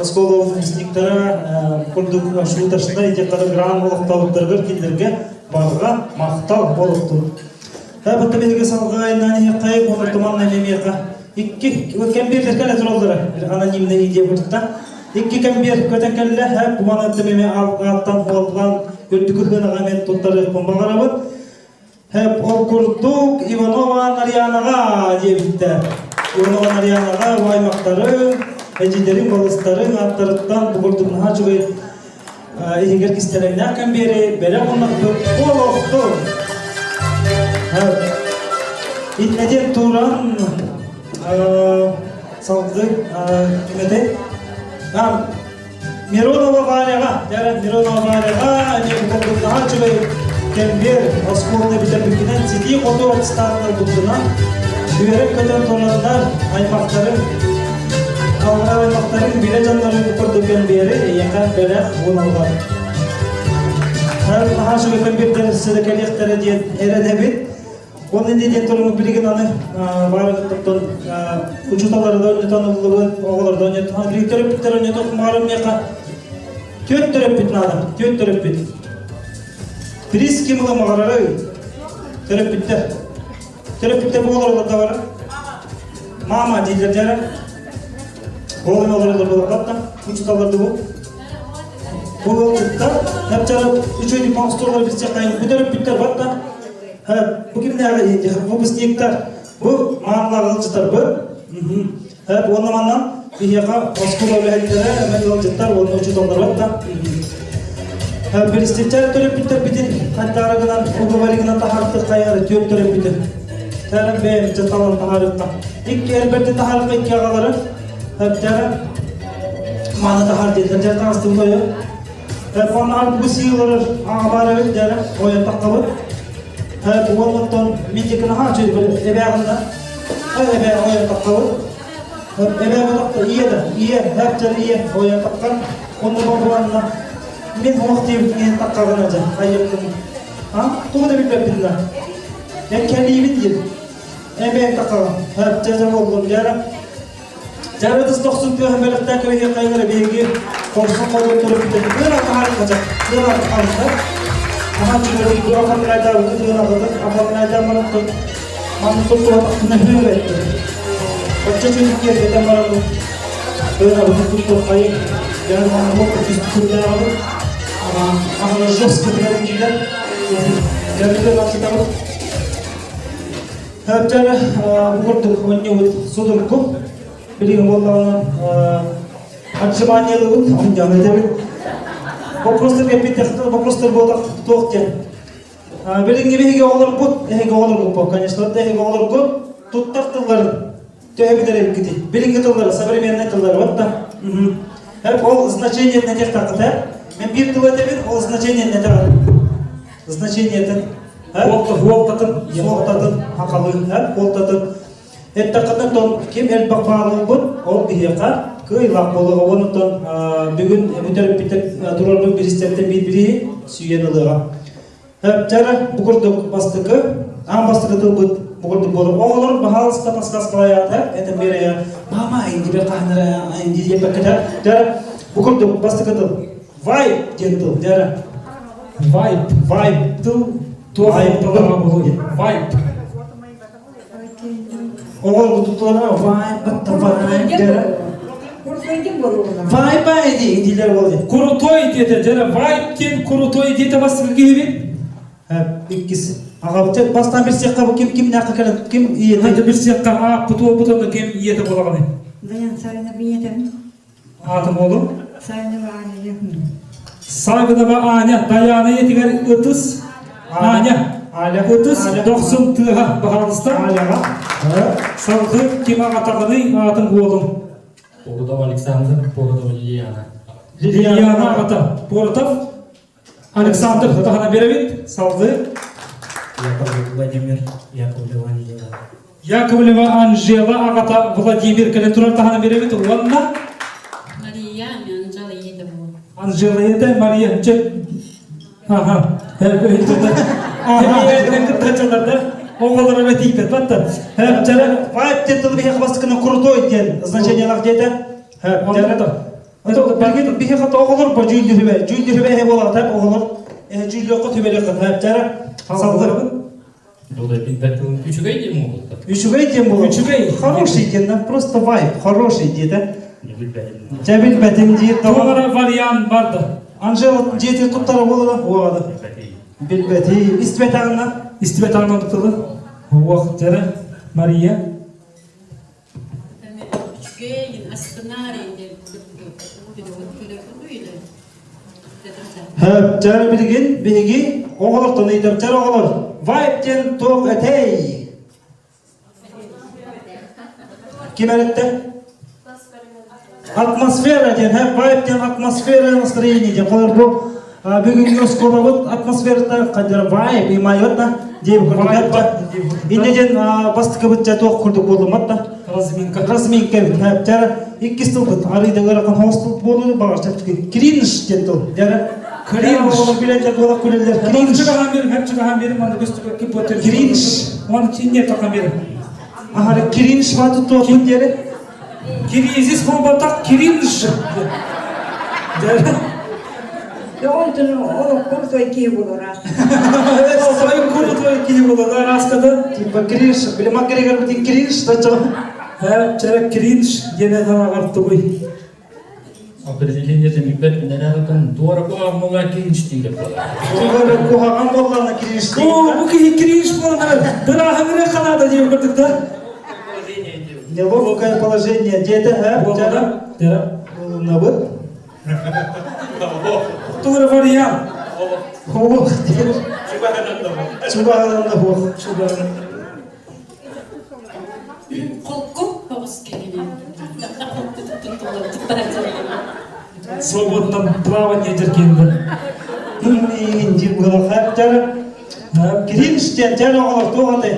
оскуола выпускниктара курдук шуточнай диэххэ грант олохтообуттарыгар кинилэргэ барҕа махтал буолуохтун. Бутта биһиги салҕаайынан иһиэххэй уонна туманна эмиэхэ икки кэмбиэр кэлэ тураллара анонимный идея курдукта. Икки кэмбиэр көтөн кэллэ, буманаттым эме ааттан уоллаан үрдүкү хынаҕа мен туттарыахпын баҕарабын. Хэп ол курдук Иванова Нарьянаҕа диэбиттэр. Иванова Нарьянаҕа аймахтарын, эдьиийдэрин, балыстарын ааттарыттан бу курдук наһаа үчүгэй иһигэр кистэлэҥнээх кэмбиэри бэлэх ууннахпыт буолуохтун. Иннэтин туран салгыы ким Миронова Валяҕа, дьэ Миронова Валяҕа эмиэ курдук наһаа үчүгэй кэмбиэр оскуоланы бүтэрбиккинэн ситии-хотуу аттестаттарбытынан үөрэн-көтөн тураннар аймахтарын алҕар аймахтарын билэ дьоннорун курдук кэмбиэри эйиэхэ бэлэх уоналлар. Наһаа үчүгэй кэмбиэрдэр сыда кэлиэхтэрэ диэн эрэнэбит. Ол инде диэн туруммут билигин аны баарыттан учууталлары да ойнотон ыллыбыт, оҕолору да ойнотон, билигин төрөппүттэр ойнотох маарым миэхэ түөрт төрөппүт наада, түөрт төрөппүт. Приз ким ыла маҕарарый? Төрөппүттэр. Төрөппүттэр бу олоролор да бара. Мама дииллэр дьара. Оҕолор олоролор буолар да, учууталлар да бу. Бу ыалдьыттар, хапчары үчүгэй оҥостоллор билсиэхтээх бу төрөппүттэр бар да Бу кимнээҕи выпускниктар бу маанылаах ыалдьыттарбыт. Уонна манан биһиэхэ оскуола үлэһиттэрэ, ыалдьыттар уонна учууталларбыт да. Билистиччэр төрөппүттэрбитин хантаары гынан уговори гынан таһаартык хайары түөрт төрөппүтү. Тәрэн бэйэм дьаталан таһаарытта. Икки эрбэрти таһаарыкка икки аҕалары. Тәрэн маны таһаар диэтилэр. Дьэ таҥастыбыт ойо. Оннаар бу сиилэр аҕабар эбит дьэ ойон таххабыт. Уоннаттан мин диэки наһаа үчүгэй эбээҕиннэ эбээ ойон таххабыт. Эбээ тахта ийэ да ийэ һэптэр ийэ ойон таххан онно бабуанна мин уох диэбит иһин таххаҕына дьэ айыппын. А тугу да билбэппин да. Эн кэлиибин диир. Эбээ таххаҕын. Һэптэр дьэ буоллум дьэ Дьарыдыс дохсун тыаһын бэлэхтээн кэбиһиэххэйин биһиги хорсун холбун төрөппүтэ тыын атаһар хача тыын атаһар ахан чүгэрин бу афаннайдаабыты тыын аҕытын афаннайдаан баран манны туттуһатахпына hүүр этти оччо чүгүн киэргэтэн баран тыын абытын туттуоххайын дьон манны түстүктээҕибит ахана жестко тыгарын киилэр дьарыгы баччытабыт Дьэ, бу курдук оонньуубут судургу. Билигин буоллаҕына отжиманиялыыбыт, оонньоон этэбит. Вопростар кэлбит вопростар буолах туох диэн. Билиҥҥи биһиги оҕолорбут, эһиги оҕолоргут, конечно, эһиги оҕолоргут туттар тылларын төһө билэр эбиккитий? Билиҥҥи тыллары, современный тыллары, вот да. Ол значение не тех тақыта. Мен биир тыл этэбин, ол значение не Значениетын Суолтатын, суолтатын, хахалыын, суолтатын. Эттэххинэ, тон ким элбэх баалылбыт, ол биһиэхэ кыайлаах буолуоҕа. Онтон бүгүн бүтэр турарбыт биристэртэн биир-бириһи сүүйэн ылыаҕа. Дьара бу курдук бастакы, аан бастакы тылбыт бу курдук буолар. Оҕолор баһаалыста таскас калайаата, этэн биэрэ, мама, инди бер хаһынара, инди диэппэккэтэ. Дьара бу курдук бастакы тыл. Вайб диэн тыл, дьара. Вайб. Вайб тыл туох суолталааҕа буолуой? Вайб. Оҕолорго туттулара вайб, вайб дьара. Вайб ди диилэр буолуо. Крутой диэтэ, дьара вайб диэн крутой диэтэ бастакы киһибит. Иккис. Аҕабыт бастаан билсиэххэ бу ким кимнээххэ кэлэн ким ийэтэ. Хайда билсиэххэ ааппыт уолбут онно ким ийэтэ буолаҕыный? Даян Савина бийэтэ. Аатым уолум? Савинова Аня. Савинова Аня, Даяна ийэтигэр ытыс Аня. Аля. Ытыс дохсун тыаһа баһаалыста. Аляҕа. Салгыы ким аҕатаҕыный аатын уолум? Поротов Александр, Поротова Лилиана. Лилиана аҕата. Поротов? Александр таһына беребит. Салгыы. Владимир Яковлева Анжела. Яковлева Анжела аҕата Владимир кэлэн турар таһына беребит. Уонна Мария Анжела ийэтэ буолар. Анжела ийэтэ Мария. Аха. Оҕолоро бэтииппэт баттан. Вайб диэн тылы биһиэхэ бастакынан крутой диэн значениелаах диэтэ. Билигин биһиэхэ оҕолор бо дьүүллүһүбэ. Дьүүллүһүбэ эһэ буолаҕата оҕолор. Эһэ дьүүллүөххэ түбэлиэххэ тэптэрэ. Салгырабын. Үчүгэй диэн буолуохта. Үчүгэй диэн буолуо. Үчүгэй. Хороший диэн, да, просто вайб, хороший диэтэ. Дьэ билбэтим диир. Туох вариант бар да. Анжела дьиэтин туттара буолара уоҕада. Билбэти. Истибэтэҕинэ. Истибэтэҕинэ тутулу. Уох дьэрэ Мария. Үчүгэй, астынаар Дьэ билигин биһиги оҕолортон ыйытар дьэр оҕолор вайб диэн туох этэй? Ким эрэттэ? Атмосфера диэн, вайб диэн атмосфера настроение диэн. Холор бу бүгүҥҥү оскуолабыт атмосферата хаддара вайб и майот да диэбит курдук Инне диэн бастакыбыт дьэ туох курдук буоллумат да разминка разминка эбит дьэ иккис тылбыт арыйдыгар хоос тыл буолуу баҕар чэпчэки кринж диэн тыл дьэ кринж билэллэр буолар күлэллэр кринж чыгахан берим хэп чыгахан берим манна көстүбэт кипотер кринж он чинне тоқан берим Ахары кринж ба туттуотун диэри Кризис буолбатах кринж. Крутой киһи буолар аскада. Типа кринж, били Макгрегор бутин кринж тача. Һэ, чэрэ кринж диэн анаҕар тугуй? Определение билбэт нэрэртэн туора куһаҕан кринж диир буолар. Туора куһаҕан буоллаҕына кринж диир. Оо, бу киһи кринж буолан бырааһыҥыры ханаада диэн көрдүк да. Неловкое положение диэтэ, һэ? Буолла, да. Буолунабыт. Туора вариант. Ох, Чугаһынан да хуох. Чугаһынан. Холку тоҕус киһини. Свободном плавании деркинді. Инди буолахаттар. Кринж диэн дьэр оҕолор туох этэй?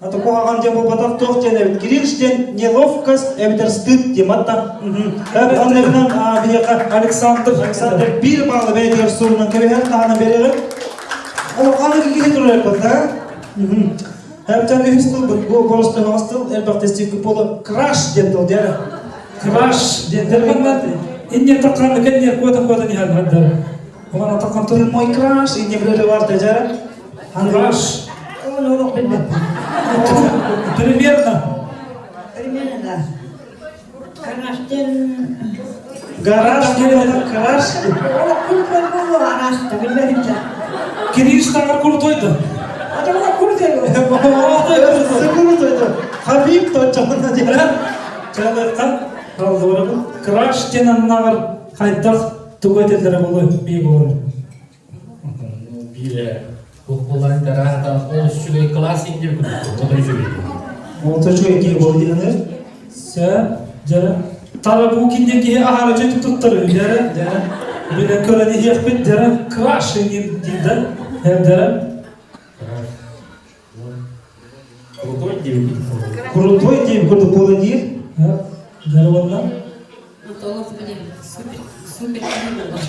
Ата куһаҕан диэн буолбатах туох диэн эбит. Кринж диэн неловкость эбэтэр стыд диэн атта. Оннугунан биһиэхэ Александр Александр биир баалы бэйэтигэр суруунан кэбиһэр таһынан береҕин. Ол ханнык киһи турар да? Эбэтэр үһүс тылбыт бу боростуоһаҕас тыл элбэх тестивки буола краш диэн тыл диэн. Краш диэн терминнар инне таққанны кэнне куотан куотан иһэр хаддар. Оған таққан Ты мой краш инне биле бар тежара. Краш. Примерно. Примерно, да. Гаражтен... Гараж диэн краш. Кириш таңар курутойду. Хабиб точчоҕуна диэн. Чалыктан қалдырабын. Краш диэн аннааҕар хайдах тугу этэллэрэ буолуой бии буолар. Биир Куһулан тараата ол үчүгэй класс индир курдук. Ол үчүгэй. Ол үчүгэй киһи буол диэнэр. Сэ, дьэ, Тарабукин диэн киһи аһара дьэ туттар дьэ, дьэ. Билэн көрөн иһиэхпит дьэ, краш диэн да, дьэ. Крутой диэн. Крутой диэн курдук буола диир. Дьэ, уонна Супер, супер киһи буолар.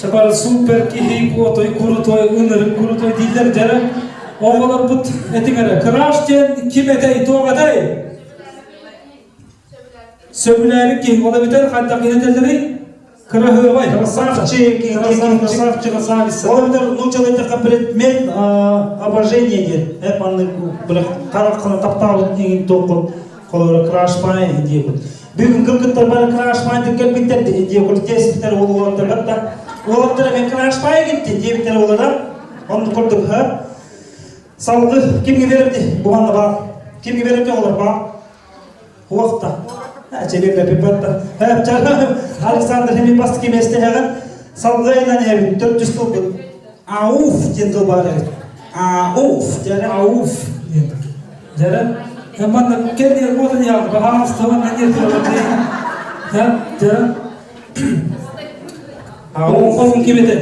Чапар супер киһи куотой крутой ынырык крутой дииллэр дьэ. Оҕолорбут этиҥ эрэ краш диэн ким этэй туох этэй? Сөбүлээбит киһи ол эбэтэр хайдах киһи Кыраһыабай, Красавчик, красавчик, красавица. Ол эбэтэр нууччалыы предмет обожения диэн эп аннык хараххына таптаабыт иҥин туоххун холобура крашпай диэбит. Бүгүн кыргыттар бары крашпай деп кэлбиттэр диэбит теспитер уолаттар батта. Уолаттар мен крашпай кетти диэбиттер уолара. Онну курдук ха. Салгы кимге берди буганна ба? Кимге берди олар ба? Уохта. Александр хеми бастыки местеһэҕин салгыайынан эбит төрдүс тылбыт ауф диэн тыл баар эбит. Ауф диэн ауф диэн. Дьэрэ манна кэлиэр буолан яа баһаалыстабан наньер турар. Дьэ, дьэ. Оҕоҥ ким этэ?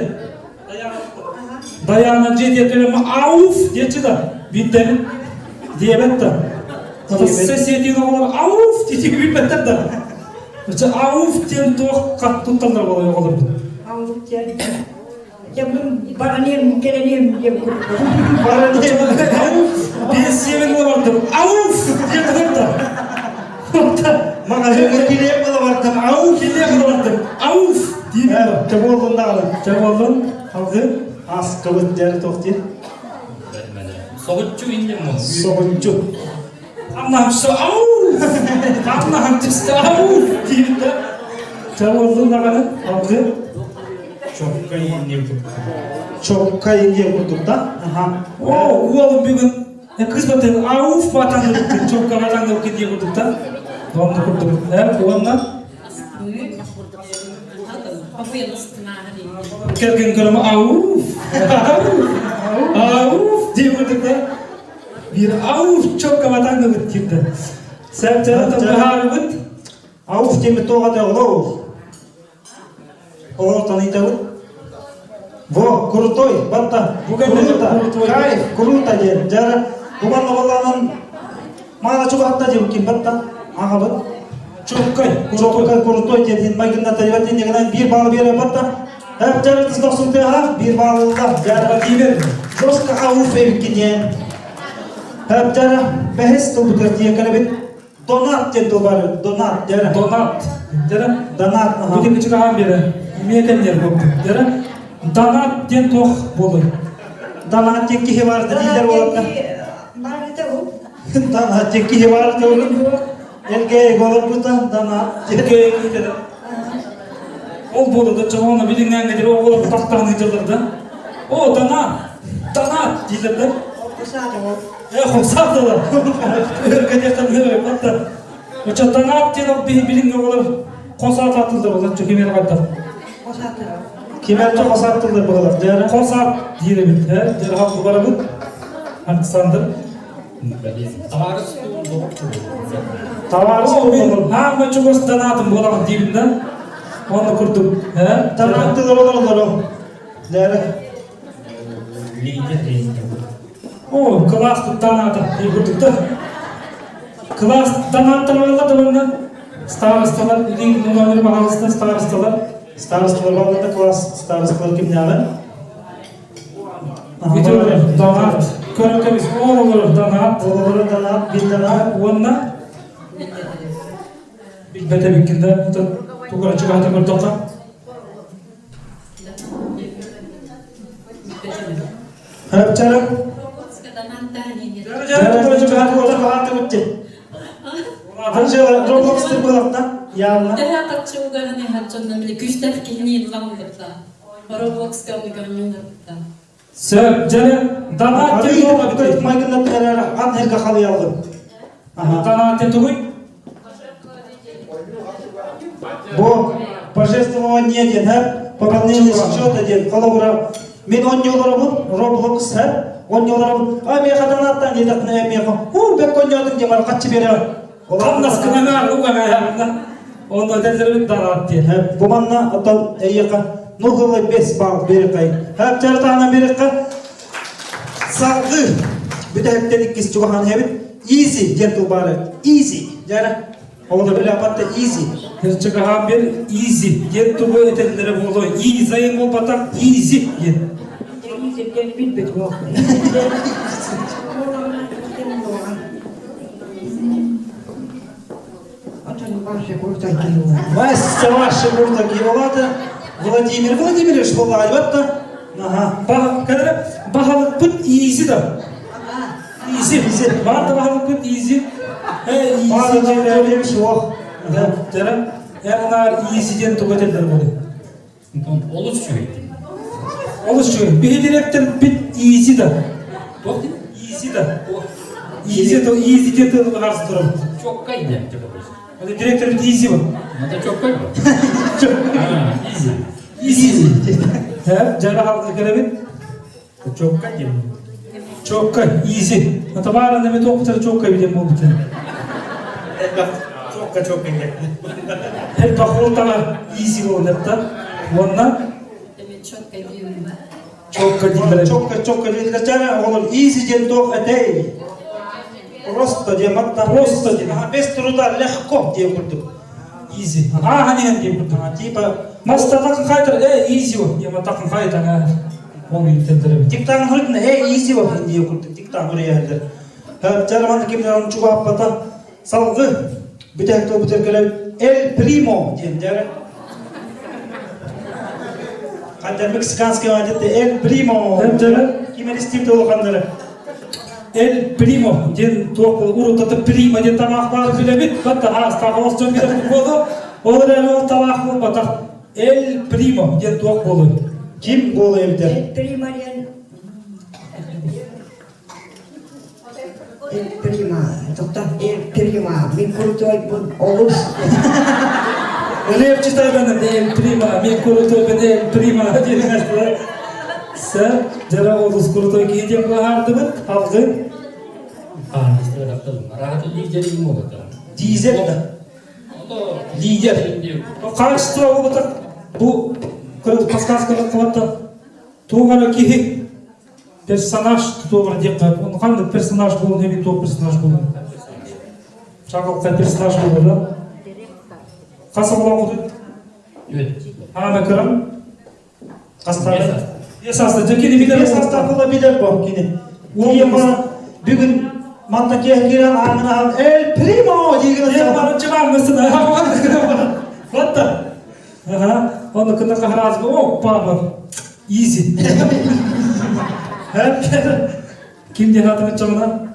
Дайаана дьиэ диэтэлэмэ ауф диэччи да биирдэбин диэбэт да. Сессиятин оҕолор ауф диэки билбэттэр да. Өчө ауф диэн туох хат тутталлар буолай оҕолорбут? Ауф диэн Дьэ баранием кэлэнием диэн курдук. Баранием ауф биэссиэбин ыла бардым ауф диэн тутар да. Маҕаһыыҥҥа килиэп ыла бардым ауф килиэп ыла бардым ауф диибин. Чэ буоллун даҕаны. Чэ буоллун. Алгы. Аскабыт дьэ туох диир? Соҕуччу инним ол. Соҕуччу. Амнаһымчы ауф! Амнаһымчы ауф! диибин да. Чэ буоллун даҕаны. Алгы. Чоккай инним курдук. Чоккай инним курдук да? Аха. О, уолум бүгүн кыз батын ауф батаңдырыппын, чокка батаңдырыппын дии курдук да. Онно курдук. Уонна Кэргэн көрөм ауф! Ауф! Дии курдук да. Биир ауф чокка батаңдырыппын диир да. Сәптері тылбаһаарыбыт. Ауф диэмит туох ата оҕолор? Оҕолортон ыйтабыт. Во, крутой, батта, круто, кайф, круто диэн. Дьара, бу манна маала чугаһатта диэн ким батта, аҕабыт. Чоккай, Чоккай, крутой диэн майгынната дьибат биир баалы биэрэ батта. Эп дьарытыс дохсунтыаха биир баалылла дьара диибер. Жестко ауф эбиккин диэн. Эп дьара бэһис тылбытыгар тиийэн кэлэбит. Донат диэн тыл бар. Донат дьара. Донат. Дьара. Донат. Бүтүн кычыгаан биэрэ. Имиэтен диэн буолбут. Дьара. Донат диэн туох буолуй? Донат диэн киһи бар дииллэр буолатта. Бар это ол. Донат диэн киһи бар дииллэр. Эргээ голорбута донат. Эргээ киһи Ол буолар да чоҕоно билиҥҥээҥҥэ диэри оҕолор тахтаан ыыталлар да. О, донат! Донат дииллэр да. Э, хосаатылар. Өргөтөтөн Очо донат диэн ол биһи билиҥҥи оҕолор хосаат атыллар олор кимер хайдах. Кимер хосааттылар буолар. Дьара хосаат диир эбит. Э, дьара барабыт. Александр. Табаарыс Табаарыс болон. Аама чугас донатым буолаҕын диибин да. Онно курдук. Э, Донаттылар олороллор. Дьара. Лидер О, класс донатов курдук да. Класс донаттар баралар да манна. Старосталар, илин номер пожалуйста, старосталар. Старосталар балларда класс старосталар кимнээҕи? Бүтүөр донат. Көрө кэбис оҕолор донат. Оҕолор донат, бил донат. Уонна билбэтэ биккин да тугара чугаһата көрдөххө. Хапчарым. Анжела Roblox буолахта явно. Тэһэ хаччы угаһын хаччоннан били күстэх киһини ылламмытта. Roblox кэмни көрнүннэрбитта. Сөп, дьэ, донат диэн майгыннаттар ат эргэ халыялгын. Донат диэн тугуй? Бу пожертвование диэн, пополнение счета диэн холобура мен онньолоробун Roblox онньолоробун а меха донаттан диэтэхпинэ меха хуу бэк онньоотун диэн бар хаччы бере Хамнас кынанаар уганаһарна онно этэллэрбит донат диэн. Бу манна оттон эйиэхэ ну хылы бес балл берекай. Хапчартаана берекка салгы бүтэһиктен иккис чугахан хэбит easy диэн тыл баары easy дьара Ол биле апатта easy. Чыгахан бер easy диэн тугу этэллэрэ буолуо easy буолбатах easy диэн. Easy диэн билбит буол. Вася ваше куртаки олата Владимир Владимирович буоллаҕа Ага. Баһылыкпыт easy да. Easy, easy. Бар да баһылыкпыт easy. Э, easy суох. Дьара, эн easy диэн тугу этэллэр буолуй? Олус үчүгэй. Олус үчүгэй. Биһи директор бит easy да. Easy да. Easy то easy диэн тылы баһарсы турабыт. Чоккай диэн типа. Это директор бит easy был. Это чоккай был. Easy. Easy. Э, жара халды келебит. Чоккай диэн. Чоккай, easy. Это баара неме тоқтар чоккай биден болбут. Чокка чокка диэн. Хел бахултала easy болдапта. Онна. Чокка дииллэр. Чокка, чокка дииллэр. Чара оҕолор easy диэн туох этэй? Просто диэн матта. Просто диэн. Без труда легко диэн курдук. Easy. Ааһан иһэн диэн курдук. Типа Мастатакын хайтар, э, easy диэн матакын хайтар. Ол ииттэллэр. Диктант хырытын, э, easy диэн курдук диктант хырыйаллар. Чараман кимнен чугааппата салгы бүтэһик тыл кэлэн Эль Примо диэн дьара. Хандар мексиканский адетте Эль Примо. Ким элистим толухандары. Эль Примо диэн туох урутата Прима диэн тамаах баар билэбит. Батта аастаах олус дьон билэр буолу. Ол эрээри ол тамаах буолбатах. Эль Примо диэн туох буолуй? Ким буолуй эбитэр? Эль Примо диэн Эль Прима, тоқта Эль Прима, мин крутойбун олус. Рэп читайбын Эль Прима, мин крутойбун Эль Прима диэн Сэр, дьара олус крутой киһи диэн быһаардыбыт, алгын. Дизель да. Лидер. Хаачыстыба буолбатах бу подсказкалар кылатта туох эрэ киһи персонаж туох диэххэ он ханнык персонаж буолун эбит туох персонаж буолун чаҕылхай персонаж буолар да хас оҕолооххутуй аана кырам Хастаах биэс аста дьэ кини билэр Биэс астаах була билэр бо кини. Уома бүгүн манна киэһ киирэн ааҥын аһан Эль Примо диигин Эн баран чымааммысın Батта Ага, оны кына кахаразга оппа Easy. Ким диэн атын чамына?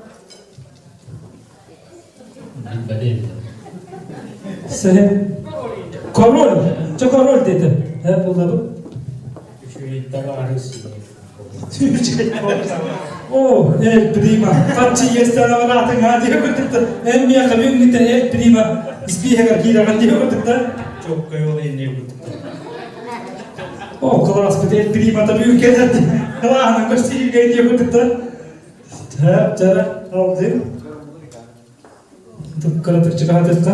Сен король. Чо король деді. He булдабы. О, Эль Прима. Хаччы естәләвен атын га диye күрдүк Эн миэхэ бүгүҥҥүтэ Эль Прима испииһэгэр киирэҕин диye күрдүк да. Чокка yol инне күрдүк. О, класс бит Эль Примата бүгүн келер. Кылааһынан көрсүүгэ диye күрдүк да. Тэп, жара, алды. Кыратык чыгаатыкка.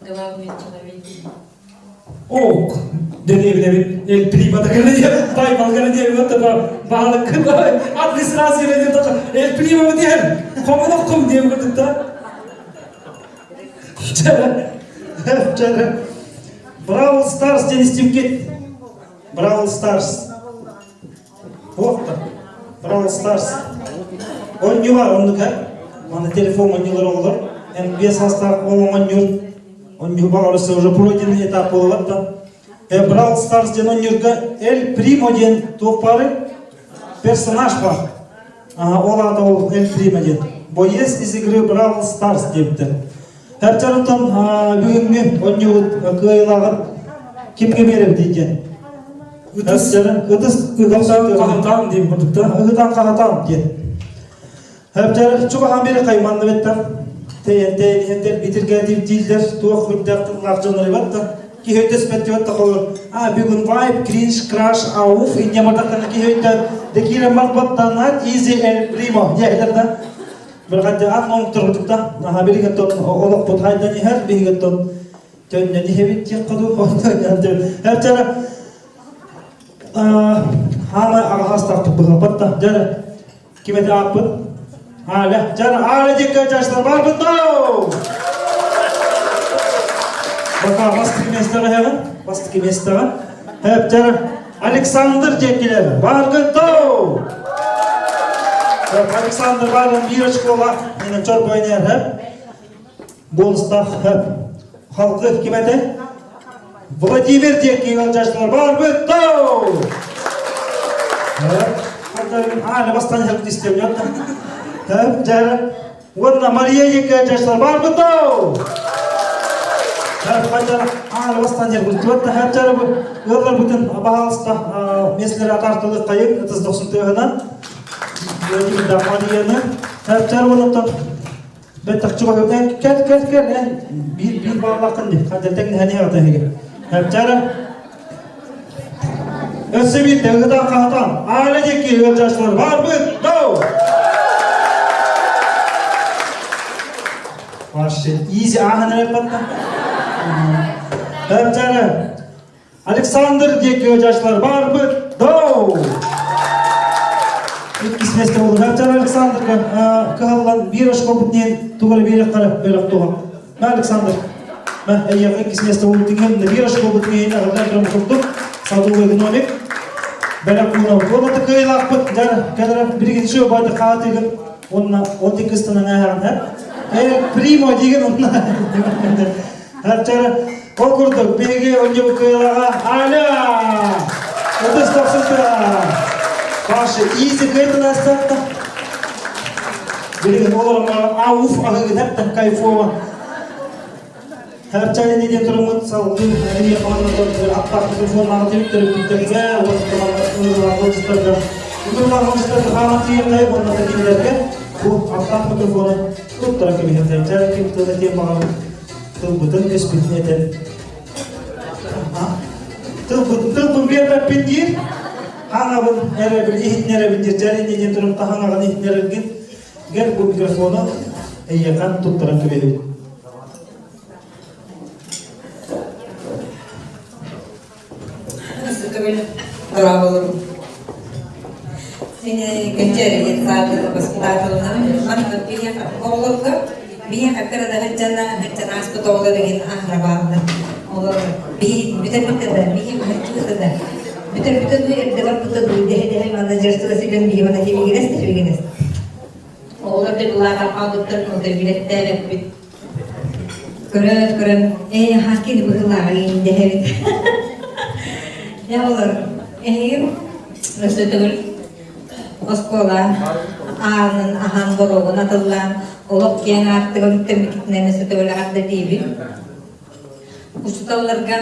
Главный человек. Ок, дэриэбинэбит Эль Примата кэлэ диэн Байбал кэлэ диэн вот баалык администрация диэн Эль Прима диэн хомуноккум диэн курдук да. Бравл Старс диэн истимкит. Бравл Старс. Туох да. Бравл Старс. Оонньуу бар оннук һэ. Маны телефон оонньуулар оҕолор. Эн биэс саастаах уол оонньуур. Оонньуу баҕарыса уже пройденный этап буолабат да. Бравл Старс диэн оонньуурга Эль Примо диэн туох баары? Персонаж бар. Ол аата ол Эль Примо диэн. Боец из игры Бравл Старс диэбиттэр. Эрчарыттан бүгүҥҥү оонньуубут кыайыылааҕын кимҥэ биэрэбитий диэн. Ытыс ытыс ыгытан хаһытаан диэн курдук да. Ыгытан хаһытаан диэн. Эрчар чугаһан бири кайманны беттер. Тэйэн тэйэн иһэнтер битиргээдир дииллэр туох үрдээх тыллаах дьоннор ибат да. Киһи өйдөспөт диэт холор. А бүгүн вайп, кринж, краш, ауф, инне мардахтана киһи өйдөт. Декире марбаттанат, изи эль примо. Диэхтер да. Бырҕаддьа ат оҥторбутук да, наһаа билигин олохпут хайдан иһэр, биһигин төннөн иһэбит диэххэ дуу, Эрчара хаамай аҕаһастаахтык быһаппат да, дьэ ким этэ ааппыт? Аля, дьэ Аля диэккэ чаштар барбыт доо! Бака бастакы местоҕа иһэҕин, бастакы местоҕа. Эптэр Александр диэккилэр баргын доо! Александр Барын биир очкола менен чорбойнер хэп. Бонустаах хэп. Халқы ким этэй? Владимир диэки ыалдьааччылар барбыт доо! Аана бастан иһэр истиэм Хэп, дьэ Уонна Мария диэки ыалдьааччылар барбыт доо! Хэп, хайдах аана бастан иһэр Хэп, дьэ ыалларбытын баһаалыста миэстэлэри атаартылык хайын ытыс дохсун тыаһынан Владимир Марияны Хэп, уонуттан бэттэх чугаһы кэл кэл кэл эн биир биир бааллааххын дии ханна тэҥнэһэн иһэҕит эһиги Хэп, Өссө биирдэ ыһытан хаһытан Аля диэки ыалдьааччылар барбыт доу! Вообще, изи ааһан эрэр батта. Хэп, Александр диэки ыалдьааччылар баарбыт доу! Иккис миэстэ буолла. Александрга кыһаллан биир очко бутнен тугары биэрэхтара бөлөх туға. Мә Александр, мә эйиэхэ иккис миэстэ буолбутун биир очко бутнен аҕаллар туран курдук садовый гномик бэлэх уунабыт. Уонна кыайылаахпыт дьар кэлэрэ билигин байды хаатыгын уонна ол кыстынан ааһаҕын э примо диген онна Арчара ол курдук биһиги онньубут кыайылааҕа Аля! Ытыс тохсунтура! Паша изи кыайтын астатта. Билигин олорон ауф аһыгын кайфово. Харчайын диэн туруммут салгын эмиэ хааннар аттаах микрофон төрөппүттэргэ уонна ыалдьыттарга ыалдьыттарга хааман тиийэххэ уонна да кинилэргэ бу аттаах микрофону туттаран кэбиһиэххэ. Чэ ким тыл этиэн баҕарар тылбытын өспүтүн этэн тылбытын тылбын биэрбэппин диир хаҥабын эрэбил иһитинэрэбин диир дьэ инньэ диэн туран хаҥаҕын иһитинэрэргин гэр бу микрофону эйиэхэ туттаран кэбиһэбин. Дорооболорум. Мин кэнчээри детсад воспитателынан манна биһиэхэ оҕолорго биһиэхэ кыра да сылдьанна сылдьан ааспыт оҕолор игин аһара Олор биһи бүтэрбитэ да биһи хаһыччыбыта да бүтэрбитэ дуу эрдэ барбыта дуу дэһэ-дэһэ манна дьарсыга силэн биһи манна тибигинэс тибигинэс. Оҕолор да былааҕар хаалбыттар онто билэттээбэппит. Көрөөт көрөн, ээ, хаскин быһыылааҕа дэһэбит. Дьэ олор, эһигим өссө төгүл оскуола аанын аһан боруогун атыллаан олох киэҥ аартыгын үктэммиккитинэн өссө төгүл эҕэрдэ диибин. Учууталларга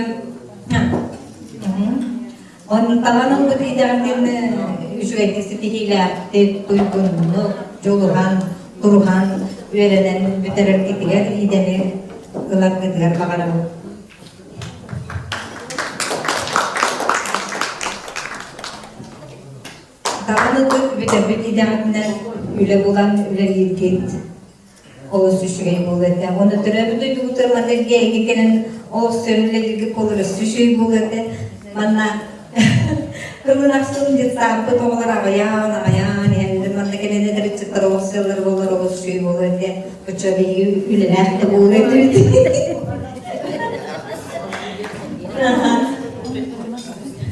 Онтон ылбыт идэҕитин үчүгэйдик ситиһиилээхтик, туйгуннук, дьулуһан, туруһан үөрэнэн бүтэрэргитигэр идэни ыларгытыгар баҕарабын. Даҕаны бүтэрбит идэҕитинэн үлэ булан үлэлииргит олус үчүгэй буолуо этэ. Уонна төрөөбүт дойдубутугар манна эргиэйгэ кэлэн олох сөрүллэлиргэ буолар өссө үчүгэй буолуо этэ. Манна кылын ахсын детсадпыт оҕолор аҕыйаан аҕыйаан иһэллэр. Манна кэлэн эдэр ыччаттар олох сыаллар буолар олус үчүгэй буолуо этэ. Оччо биһиги үлэлээх да буолуо этибит.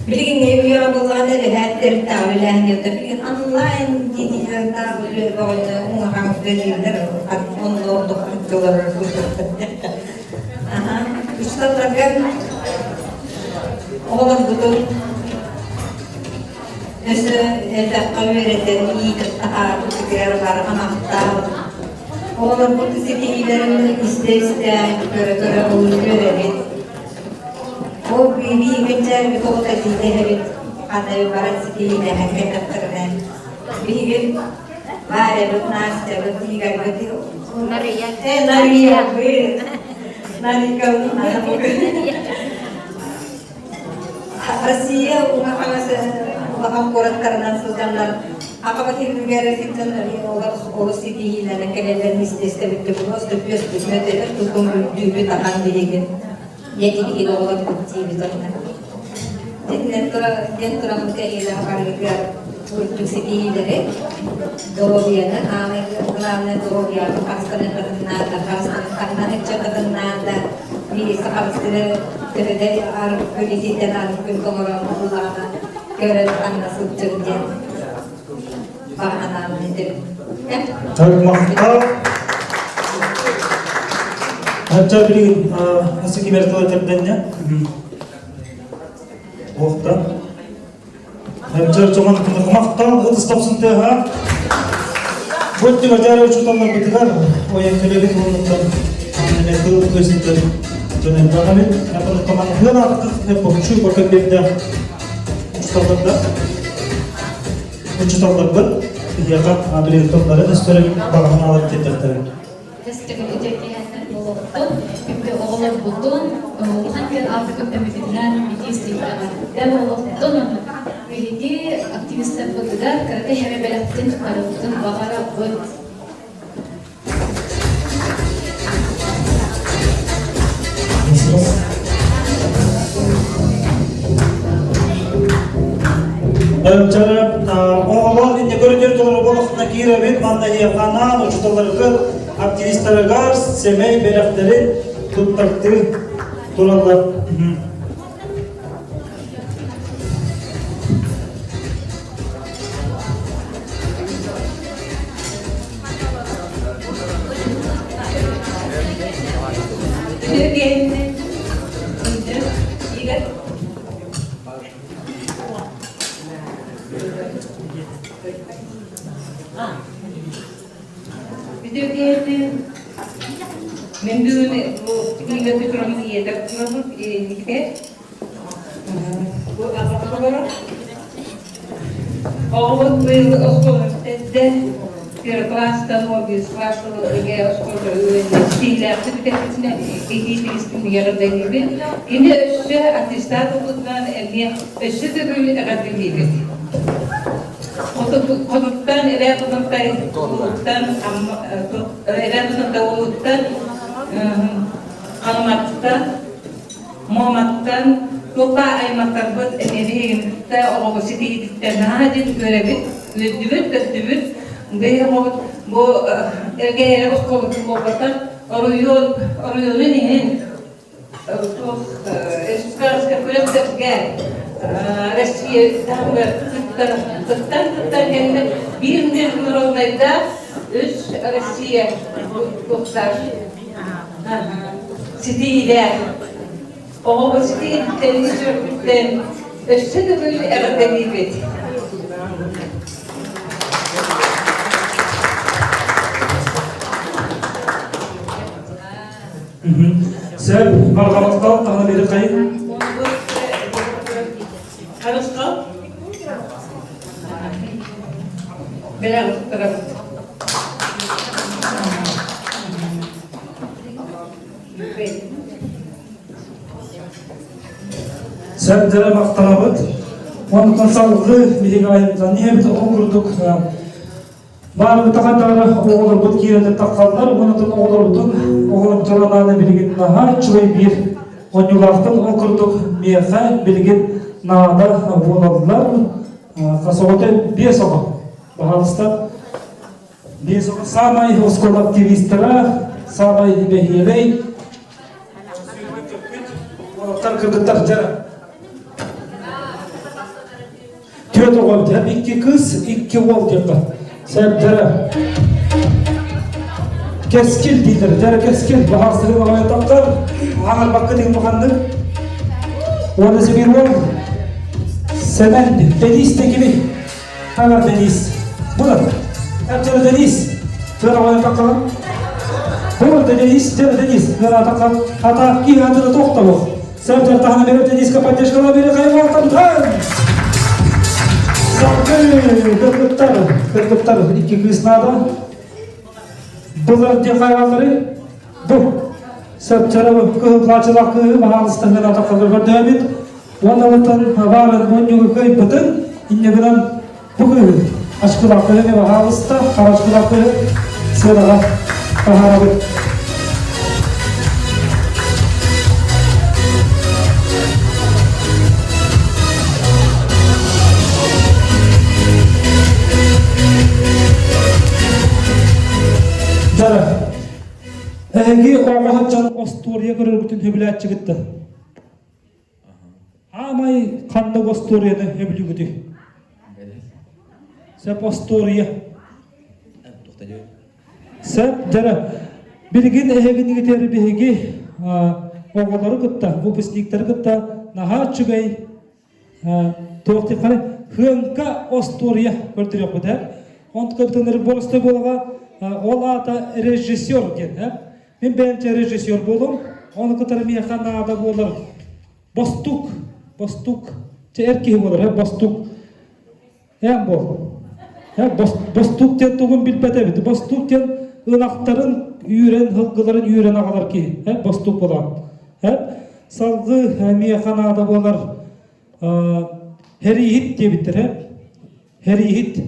Билигин үйэҕэ буоллаҕына эбэһээттэр таабылаан диэтэ билигин онлайн диэтиһэрдаах үлэ бөҕөнү уҥахан үлэлииллэр онно ордук харчыларар курдуктар. Аха учууталларга оҕолорбутун өссө элбэххэ үөрэтэн иитэн таһаарбытыгар барҕа махтал. Оҕолорбут ситиһиилэрин истэ-истэ көрө-көрө олус үөрэбит. Ол биирии кэнчээрибит оҕото тиийдэһэбит, ханна баран ситиһиилэһэн кэллэхтэринэ, биһиги Варябыт, Настябыт, Игорьбыт, Нария, Нариябыт, Нарикабыт, Россия уҥа-хаҥас улахан куораттарынан сылдьаннар Акабат үрдүгэр сылдьан олор олус ситиһиилэрин кэлэллэрин истэ-истэбит просто түөспүтүнэн тутум үрдүүбүт ахан биһигин Дьэ оҕолор диибит онно. Дьиҥинэн диэн тураммыт эһиилээх барыгытыгар үрдүк ситиһиилэри, доруобуйаны, аамай главное доруобуйаны харыстаныаххытын наада, харыстаныаххытын ыччаккытын наада. Биһиги харыстыны төһөдө арыгы итиитэн арыгы толорон ыллаҕына көрөн анна сылдьын диэн баҕа санаабын этэбин. Махтал. Ачча билигин асы кимер тыла терденне. Охта. Ачча чоман махтал ытыс топсун тыаха. Бу тыга учуталлар бытыгар ойын төлөбүт уоннуттан эме тыл көсүттер дьон элбэҕэбит. Апаны томан хыан бочу бакын берде учуталларда Учууталларбыт биһиэхэ абилетоннарын өстөрүн баҕаһын алар тиэрдэхтэрэ. Тэстэгүтүтэ буолуохтун, үпкэ оҕолорбутун, улахан күн Африка көмөтүнэн итии буолуохтун. Биһиги активистарбытыгар кыракый эһэбэ бэлэхтин туттарыбытын баҕарабыт. Дьара оҕолор инне көрүнэр толору болохна киирэбит манна эһиэхэ учууталларгыт активистарыгар сэмэй бэлэхтэрин туттартыы тураллар. Мен бүгүн бу Лига Петровна ийэтэ турабыт Бу аҕалара Оҕобут быйыл оскуола бүтэрдэ. Первый класстан 11 класс ылыга оскуола үөрэннэ. бүтэрбитинэ итии-тигистин эҕэрдэлиибит. Кини өссө аттестат ылбытынан эмиэ өссө төгүл эҕэрдэлиибит. Хотуттан эбээ Тутантай улууттан эбээ Тутантай улууттан Халыматтан Муоматтан туохха аймахтарбыт эмиэ биһигинтэ оҕобут ситиһиититтэн наһаа диэн үөрэбит, үөрдүбүт, көттүбүт. Биһиги оҕобут бу эргэ оскуолатын буолбатах, оройуон оройуонун иһин туох республиканскай күрэхтэргэ Россия таһымыгар кыттан кыттан кыттан кэннэ биир международнайдаах үс Россия туохтаах ситиилээх оҕоҕо ситиһиттэн үчүгэйбиттэн өссө төгүл эҕэрдэлиибит. Сөп, барҕа таһына бери хайын. Харысхал. Бэлэх туттарабыт. Сэрдэрэ махтанабыт. Онтон салгыы биһиги айымтан иһэбит ол курдук баарбыта хантаҕына оҕолорбут киирэн таххаллар онтон оҕолорбутун оҕолорбутун анаан билигин наһаа үчүгэй биир оонньуулаахтан ол курдук миэхэ билигин наада буолаллар хас оҕото биэс оҕо баһаалыста Биэс саамай оскуола активистара, саамай бэһиэлэй уолаттар кыргыттар дьэ түөрт оҕо икки кыыс, икки уол диэххэ сэрдэрэ кэскил дииллэр дьэ кэскил баһаастырын оҕойотохтор аҥарбакка тыын буханнык уонна сибир уол Сэмэн Денис Текили Ханар Денис. Булар. Әптері Денис. Төр оғайын таққалар. Бұл Денис, төр Денис. Нара таққа. Ата ки атыры тоқтабық. Сәптер тахана беріп Дениске поддержкала бері қайғалтамдан. Сақы, кыргыттар, кыргыттар икки кыз надо. Бұлар де қайғалдары. Бұл. Сәптері кыһыл плачылақ кыһы баһаалыстыһын атаққалар көрдөбүт. Уонна баарын мунньугу кыайбытын инньэ гынан бу кыыһы ачкылаах кыһыны баһаалыста, харачкылаах кыһы сыанаҕа таһаарабыт. Дара, эһиги оҕо сылдьан остуоруйа көрөргүтүн сөбүлээччигит да? Аамай ханнык остуоруйаны сөбүлүүгүтүй? Сөп остуоруйа. Сөп дьара. Билигин эһигинигитер биһиги оҕолору кытта, выпускниктары кытта наһаа үчүгэй туох диэххэ хыаҥка остуоруйа көрдөрүөхпүт ээ. Онтукабытын боростой буолаҕа ол аата режиссер диэн ээ. Мин бэйэмчэ режиссер буолуом, ону кытары миэхэ наада буолар бостук, бостук, чэ эр киһи буолар, э, бостук. Эн буол. Э, бостук диэн тугун билбэт эбит. Бостук диэн ынахтарын үүрэн, сылгыларын үүрэн аҕалар киһи. Э, бостук буолан. Э, салгыы миэхэ наада буолар хэрииһит диэбиттэр, э. Хэрииһит.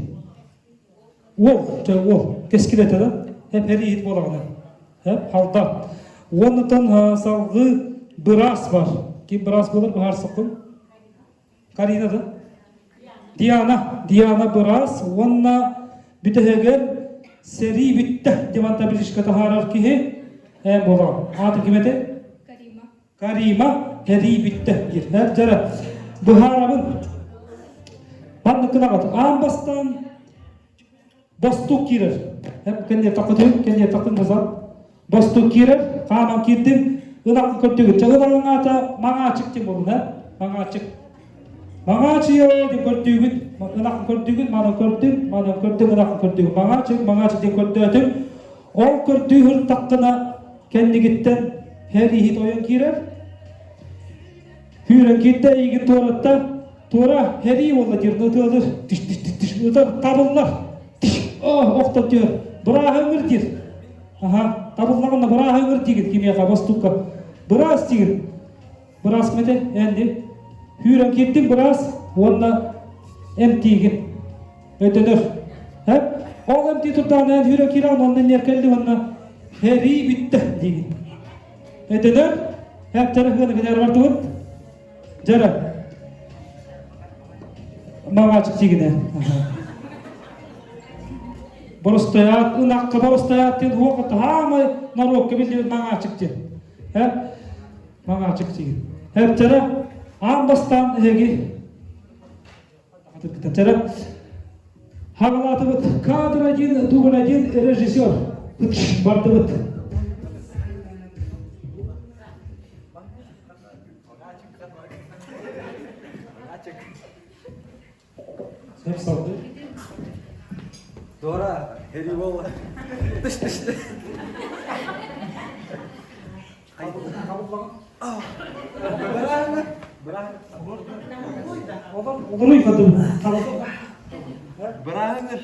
Уол, чэ уол, кэскил этэ да, эп иһит буолаҕына. Эп халда. Уоннатан салгыы быраас бар. Ким быраас буолар быһаарсыккын? Карина да? Диана, Диана быраас уонна бүтэһигэр сэрии бүттэ диэн табличка таһаарар киһи эн буолаҕын. Ааты ким этэй? Карима. Карима сэрии бүттэ диир. Эр дьара быһаарабын. Маннык гынаҕыт. Аан бастаан Бостуук киирэр. Кэнниэ тахытын, кэнниэ тахын назад. Бостуук киирэр, хааман киирдим, ынах көрдүгүт. Чэ ынаҕыҥ аата Маҥаачык диэн буолун, э? Маҥаачык. Маҥаачыйа диэн көрдүүгүт, ынах көрдүүгүт, манан көрдүм, манан көрдүм, ынах көрдүүгүт. Маҥаачык, маҥаачык диэн көрдөөтүм. Ол көрдүү сырыттаххына кэннигиттэн һэр иһит ойон киирэр. Күүрэн киирдэ эйигин туоратта, туора һэрии уолла диир ытыалыр, тиш тиш тиш тиш ытар табыллар, тиш о охтон түһэр, бырааһы ыҥыр диир. Аха, табыллаҕына бырааһы ыҥыр диигин кимиэхэ бостукка. Быраас диигин. Быраас ким этэ? Эн дии. Күүрэн киирдиҥ быраас уонна эмтиигин. Өтөнөр. Һэ? Ол эмтии турдаҕына эн күүрэн киирэҕин уонна ньиэркэлли уонна һэрии бүттэ диигин. Этилэр, эптэрэ хыаны кэнээр бардыбыт. Дьэрэ. Маҕаачык тигинэ. Боростойаат, ынакка боростойаат диэн хуока таһаамай норуокка биллибит маҥаачык диэн. Э? Маҥаачык тигин. Эптэрэ аан бастаан эһиги Чэрэ. Хагалаатыбыт кадр один, дубль один, режиссер. Бардыбыт. Сөп салды. Дора, Херибол. Тыш тыш. Олоруй хадым. Бырааһыңыр.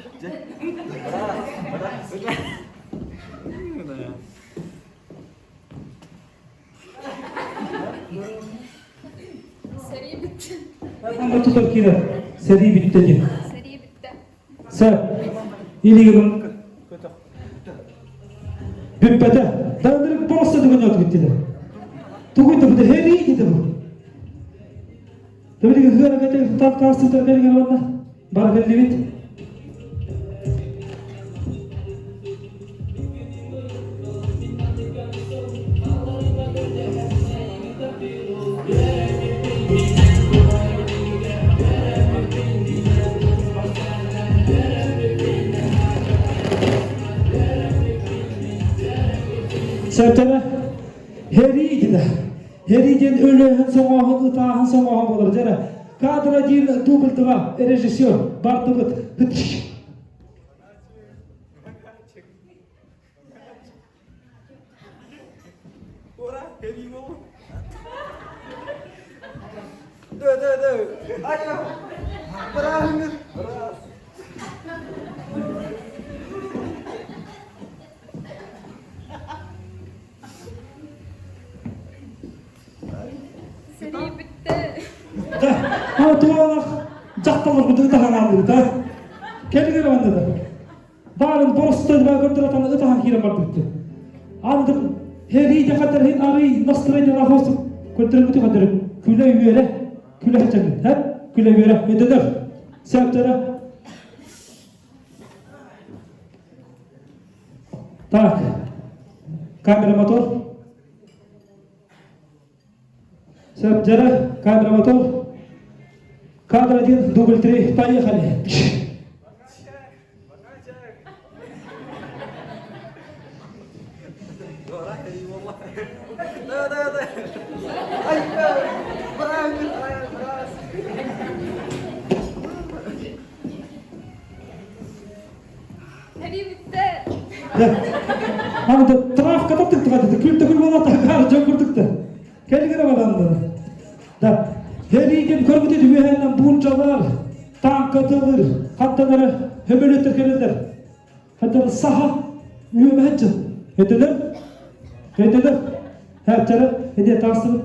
Сэрии бүттэ. Тутар киирэр. Сэрии бүттэ диэн. Сэрии бүттэ. Сэ, илигин бүппэтэ. Дандырык просто түгэн бүттүлэр. Тугуй да бу херии диде бу. Төбөлүгү хыара кете тап таастытар кэлигер уонна бар кэллибит. Сэртэрэ Херии диде. Херии диэн өлөөһүн соҥооһун, ытааһын соҥооһун болар. Дьэрэ кадр один, дубль два, режиссер бардыбыт. Ура, херии болу. Дö, дö, дö. Ай, бырааһыңыр. Быраас. Сэрии бүттэ. А туолах дьахталлар ытаһаҥааллыбыт а. Кэлигэр манна да. Баарын боростой көрдөрөтөн ытаһан киирэн барбытты. Андык херии хатарhin арый настроение лахосу көрдөрбүтү хатары күлэ үөрэ күлэ хачагын ха күлэ үөрэ өдөнөр сәптөрө Так, камера мотор. Сөп, дьара, камера мотор. Кадр один, дубль три, поехали. Да, да, да. Ай, бырааһыңыр. Быраас. Сэрии бүттэ. Аны травка тыктыга күл төгүл буола такаар дьон курдукта. Кэлгире баранды. Да. Хериидин көрбүтү үөһэннэн буунчалар, танкатылыр, хаттанары хөмөлөттөр келелер. Хаттары саха үөмэһэтчи. Этилер. Этилер. Хәптері, эде тасыбыт.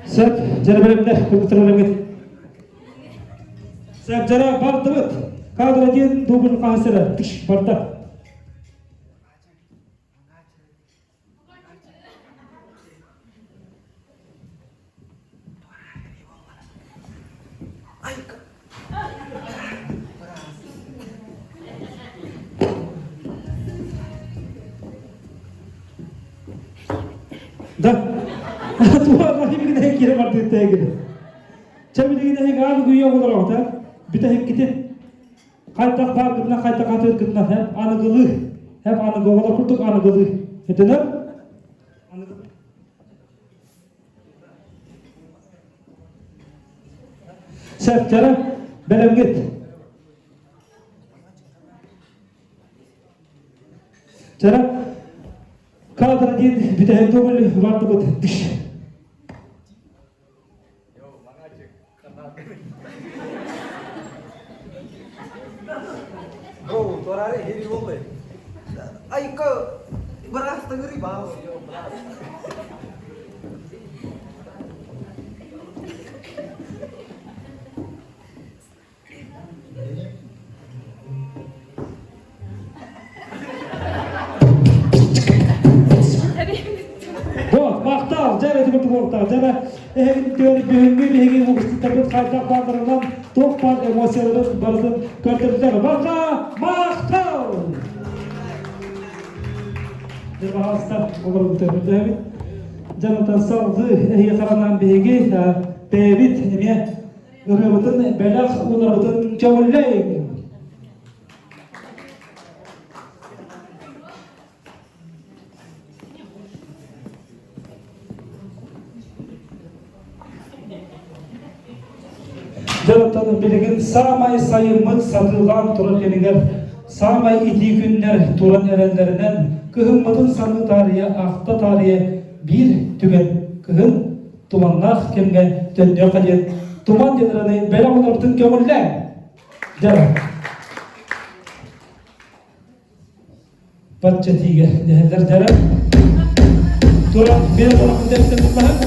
Сөп, дьэрэ бэлэмнэр, кыргыттар Сөп, дьэрэ бардыбыт. Кадр один, дубль хаһысыра. Барда. Да. Туа билигин кире бардыт тегин. Чэ билигин эһиги аан гүйе олороҕут э? Бүтэһиккитин хайдах бааргытына хайдах атыыргытына хэп аныгылыы хэп аныгы оҕолор курдук аныгылыы этинэр Сәптері бәлемгет. Чара кадр диэн бүтэһик төгүл бардыбыт. Go, torare heri boldy. Айка, быраас тыңырый баа. Вот, махтал, дьэ эти курдук дьэ эһигин түөр бүгүҥҥү биһиги выпускниктарбыт хайдах баардарынан туох баар эмоцияларын барытын көрдөрдүлэр. Барҕа махтал! Дьэ, баҕаста олорбут көрдөһөбүт. Дьонутан салгыы эһиги харанан биһиги бэйэбит эмиэ ырыабытын бэлэх уунарбытын көҥүллэйиҥ! Дьонтон билигин саамай сайыммыт сатыылаан турар кэмигэр саамай итии күннэр туран эрэллэринэн кыһыммытын саныы таарыйа ахта таарыйа биир түгэн кыһын туманнаах кэмҥэ төннүөххэ диэн туман диэн ыраны бэлэх олорбутун көҥүллээҥ дьара бачча тиигэ дэһэллэр дьара туран биир олохпут эбитэ буллаһын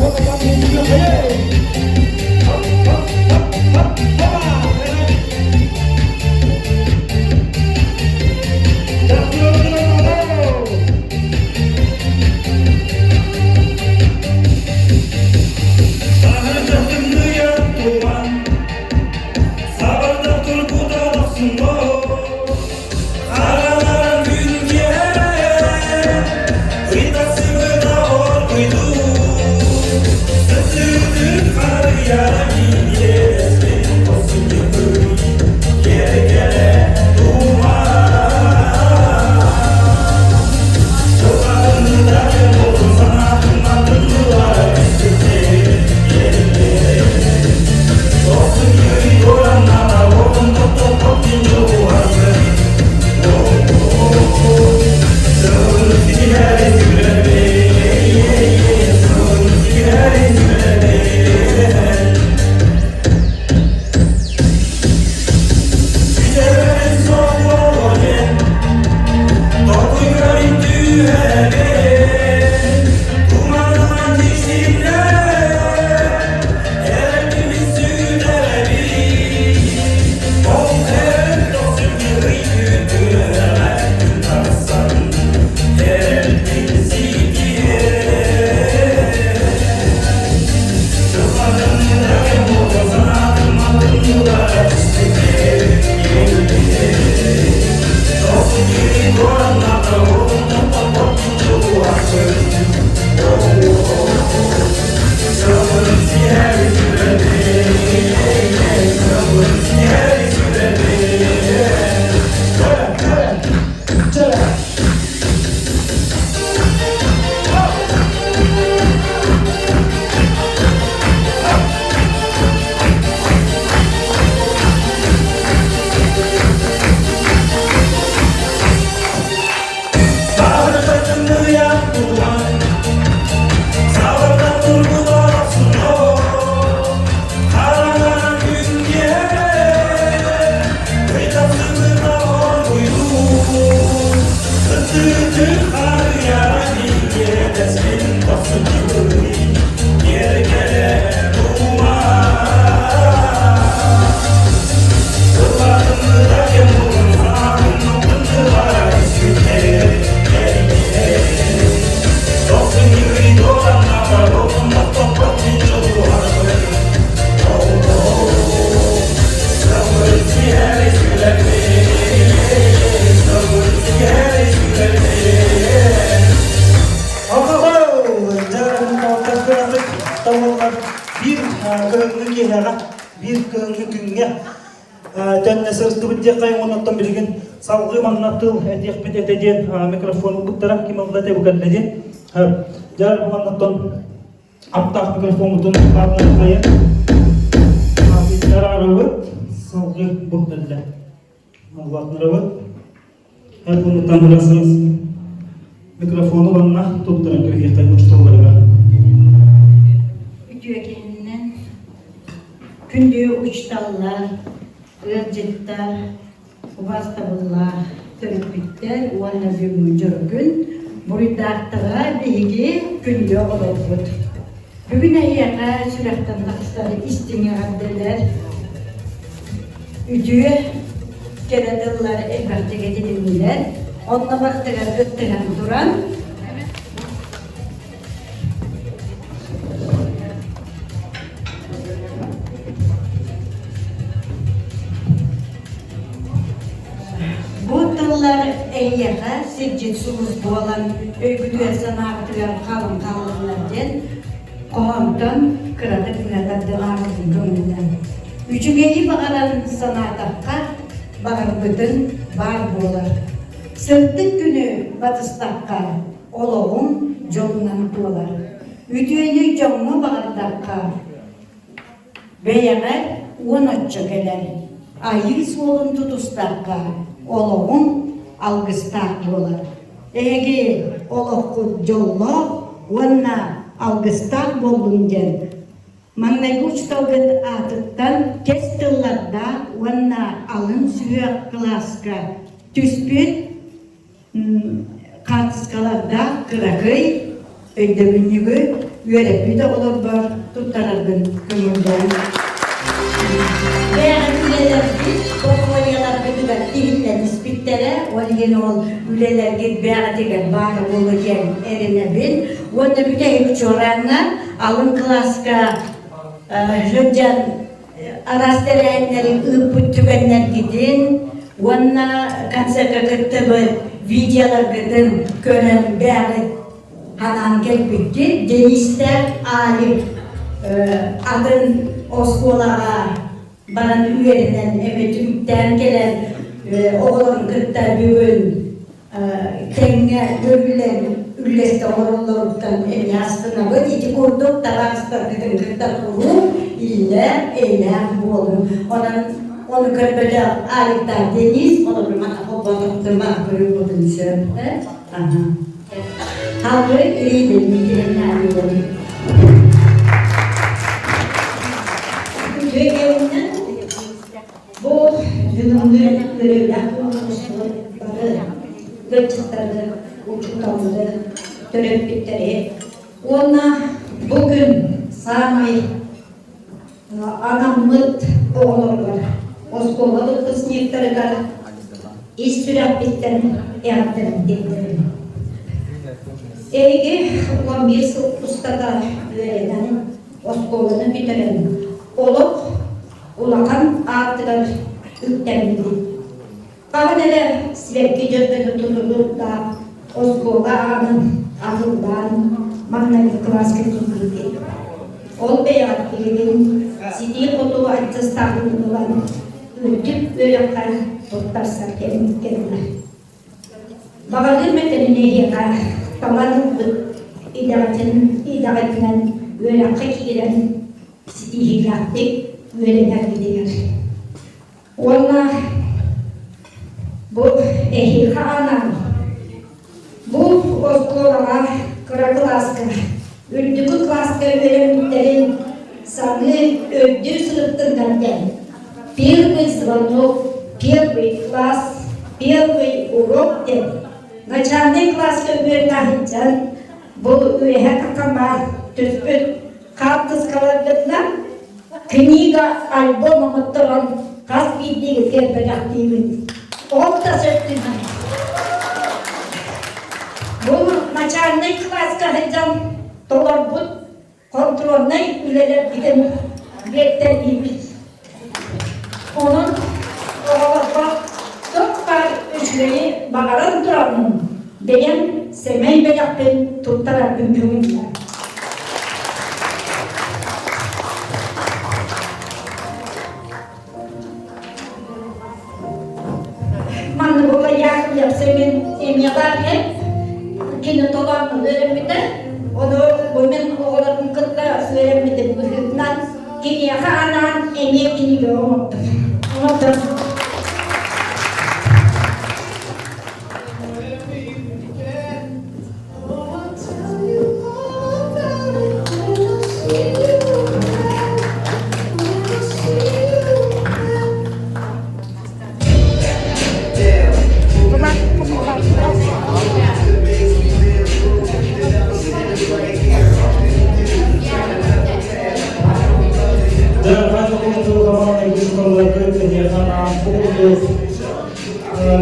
биир кыһыҥҥы киэһэҕэ, биир кыһыҥҥы күҥҥэ төннө сырыттыбыт диэххэ уонна билигин салгыы манна тыл этиэхпит этэ диэн микрофон ылбыттара ким ылла этэ бу кэллэ диэн. Дьэ бу маннаттан аптаах микрофоммутун бааллархайын араарабыт салгыы бу кэллэ. Аллаатнарабыт. Эр буунуттан ырасыңыз микрофону манна туттаран кэбиһиэххэ учууталларыгар. Үтүө киһиннэн күндү учууталлар, ыалдьыттар, убаастабыллаах төрөппүттэр уонна бүгүҥҥү дьоро күн буруйдаахтара биһиги күндү оҕолорбут. Бүгүн эһиэхэ сүрэхтэн тахсар истиҥ эҕэрдэлэр, үтүө кэрэ тыллар элбэхтик этилиннилэр. Онно барытыгар кыттыһан туран Бу тыллар эйиэхэ сирдьит сулус буолан өйгүтүгэр-санааҕытыгар халыҥ хааллыннар диэн хоһоонтон кыратык гына тардылаабытын көҥүллэн. Үчүгэйи баҕаран санаатахха, баҕарбытын баар буолар. Сырдык күнү батыстахха, олоҕуҥ дьолунан туолар. Үтүөнү дьоҥҥо баҕардахха, Бэйэҕэр 10 оччо кэлэр, айыы суолун тутустахха, олоҕуҥ алгыстаах буолар. Эһиги олоххут дьоллоох уонна алгыстаах буоллун диэн маҥнайгы учууталгыт аатыттан кэс тыллардаах уонна алын сүһүөх кылааска түспүт хаартыскалардаах кыракый өйдөбүнньүгү үөрэппит оҕолорбор туттараргын көҥүллээн. Бэйэҕит үлэлэргит, портфолиоларгытыгар тиһиллэн испиттэрэ, ол иһин ол үлэлэргит бэйэҕитигэр баар буолуо диэн эрэнэбин. Уонна бүтэһик чуораанна алын кылааска сылдьан араас тэрээһиннэри ыыппыт түгэннэргитин уонна концертка кыттыбыт видеоларгытын көрөн бэйэҕит ханаан кэлбиккит. Денистээх Алик атын оскуолаҕа баран үөрэнэн эмэ түмүктээн кэлэн оҕолорун кытта бүгүн тэҥҥэ көрүүлэр үллэстэ олороллоруттан эмиэ астынабыт. Ити курдук табаарыстаргытын кытта куруук иллээх, эйэлээх буолуҥ. Онон ону көрбөтөх Аликтаах Денис, олору мана холботохтун мана көрүөххүтүн сөп. Аха. Халгы илиилэрин аалыыларын. Үтүө кэминэн Бу бүгүҥҥү үөрүүлээх куонкуруспут бары ыалдьыттары, учууталлары, төрөппүттэри уонна бу күн саамай анаммыт оҕолоругар, оскуола выпускниктарыгар ис сүрэхпиттэн эҕэрдэбин тиэрдэбин. Эһиги 11 сыл устата үөрэнэн, оскуоланы бүтэрэн, олох улахан ааттыгар үктэммит. Хаһан эрэ сибэкки дьөрбөтө тутуллубуттаах оскуола аанын атыллаан маҥнайгы кылааска киирбит. Ол бэйэҕит билигин ситии-хотуу аттестатын ылан үрдүк үөрэххэ туттарсар кэммит кэллэ. Баҕарыам этэ эһиэхэ талан ылбыт идэҕитин идэҕитинэн үөрэххэ киирэн ситиһиилээхтик үөрэнэргитигэр. Уонна бу эһиэхэ анаан бу оскуолаҕа кыра кылааска үрдүкү кылааска үөрэммиттэрин саныы өйдүү сырыттыннар диэн первый звонок, первый класс, первый урок диэн начальнай кылааска үөрэнэ сылдьан бу үөһэ таххан түспүт Хаартыскаларгытынан книга, альбом оҥотторон хас биирдиигитигэр бэлэхтиибин. Ол да сөптүнэн. Бу начальнай кылааска сылдьан толорбут контрольнай үлэлэрбитин биэртэлиибит. Онон оҕолорго туох баар үчүгэйи баҕаран тураммын, бэйэм сэмэй бэлэхпин туттарарбын көҥүллээн. Семен эмиэ баар иһэн кини толон үөрэммитэ. Ону бу мин оҕолорбун кытта үөрэммитим быһыытынан киниэхэ анаан эмиэ кинигэ оҥордум. Оҥордум.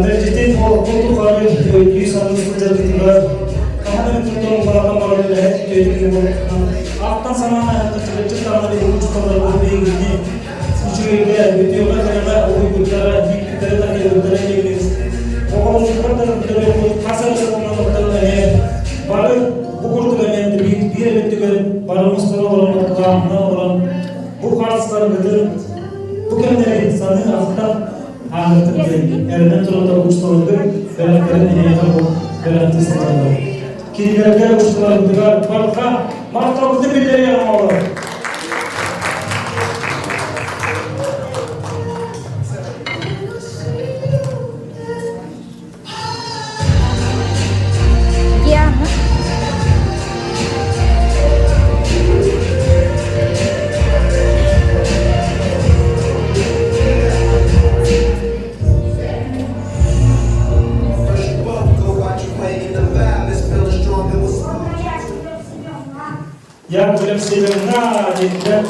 Мэлдьитин олохпут тухары өйдүү саныы сылдьарбытыгар хаһан эмит туртан улаатан баран үлэһит үтүөтүк буолбутунан ааттан санаан айаннарчыгыччыт даҕаны биһиги учууталларбыт биһигини үчүгэйгэ, үтүөҕэ, кэрэҕэ уһуйбуттара, ииппиттэрэ, такайбыттара диэбит. Оҕолорбутугар төрөппүт хас эрэ сылынан оттон эмиэ бары бу курдук эмиэ биир эбит түгэн бары мустан олорон оттоонунан олорон бу хаартыскаларбытын бу кэмнэри саныы ахтан ааһыахпыт диэн эрэнэн туран учууталларга бэлэхтэрин эһиэхэ бу бэлэхтии сылдьаллар. Кинилэргэ учууталларбытыгар барҕа махталбытын биллэриэҕиҥ оҕолор. Диана. Я Алексеевна, диэн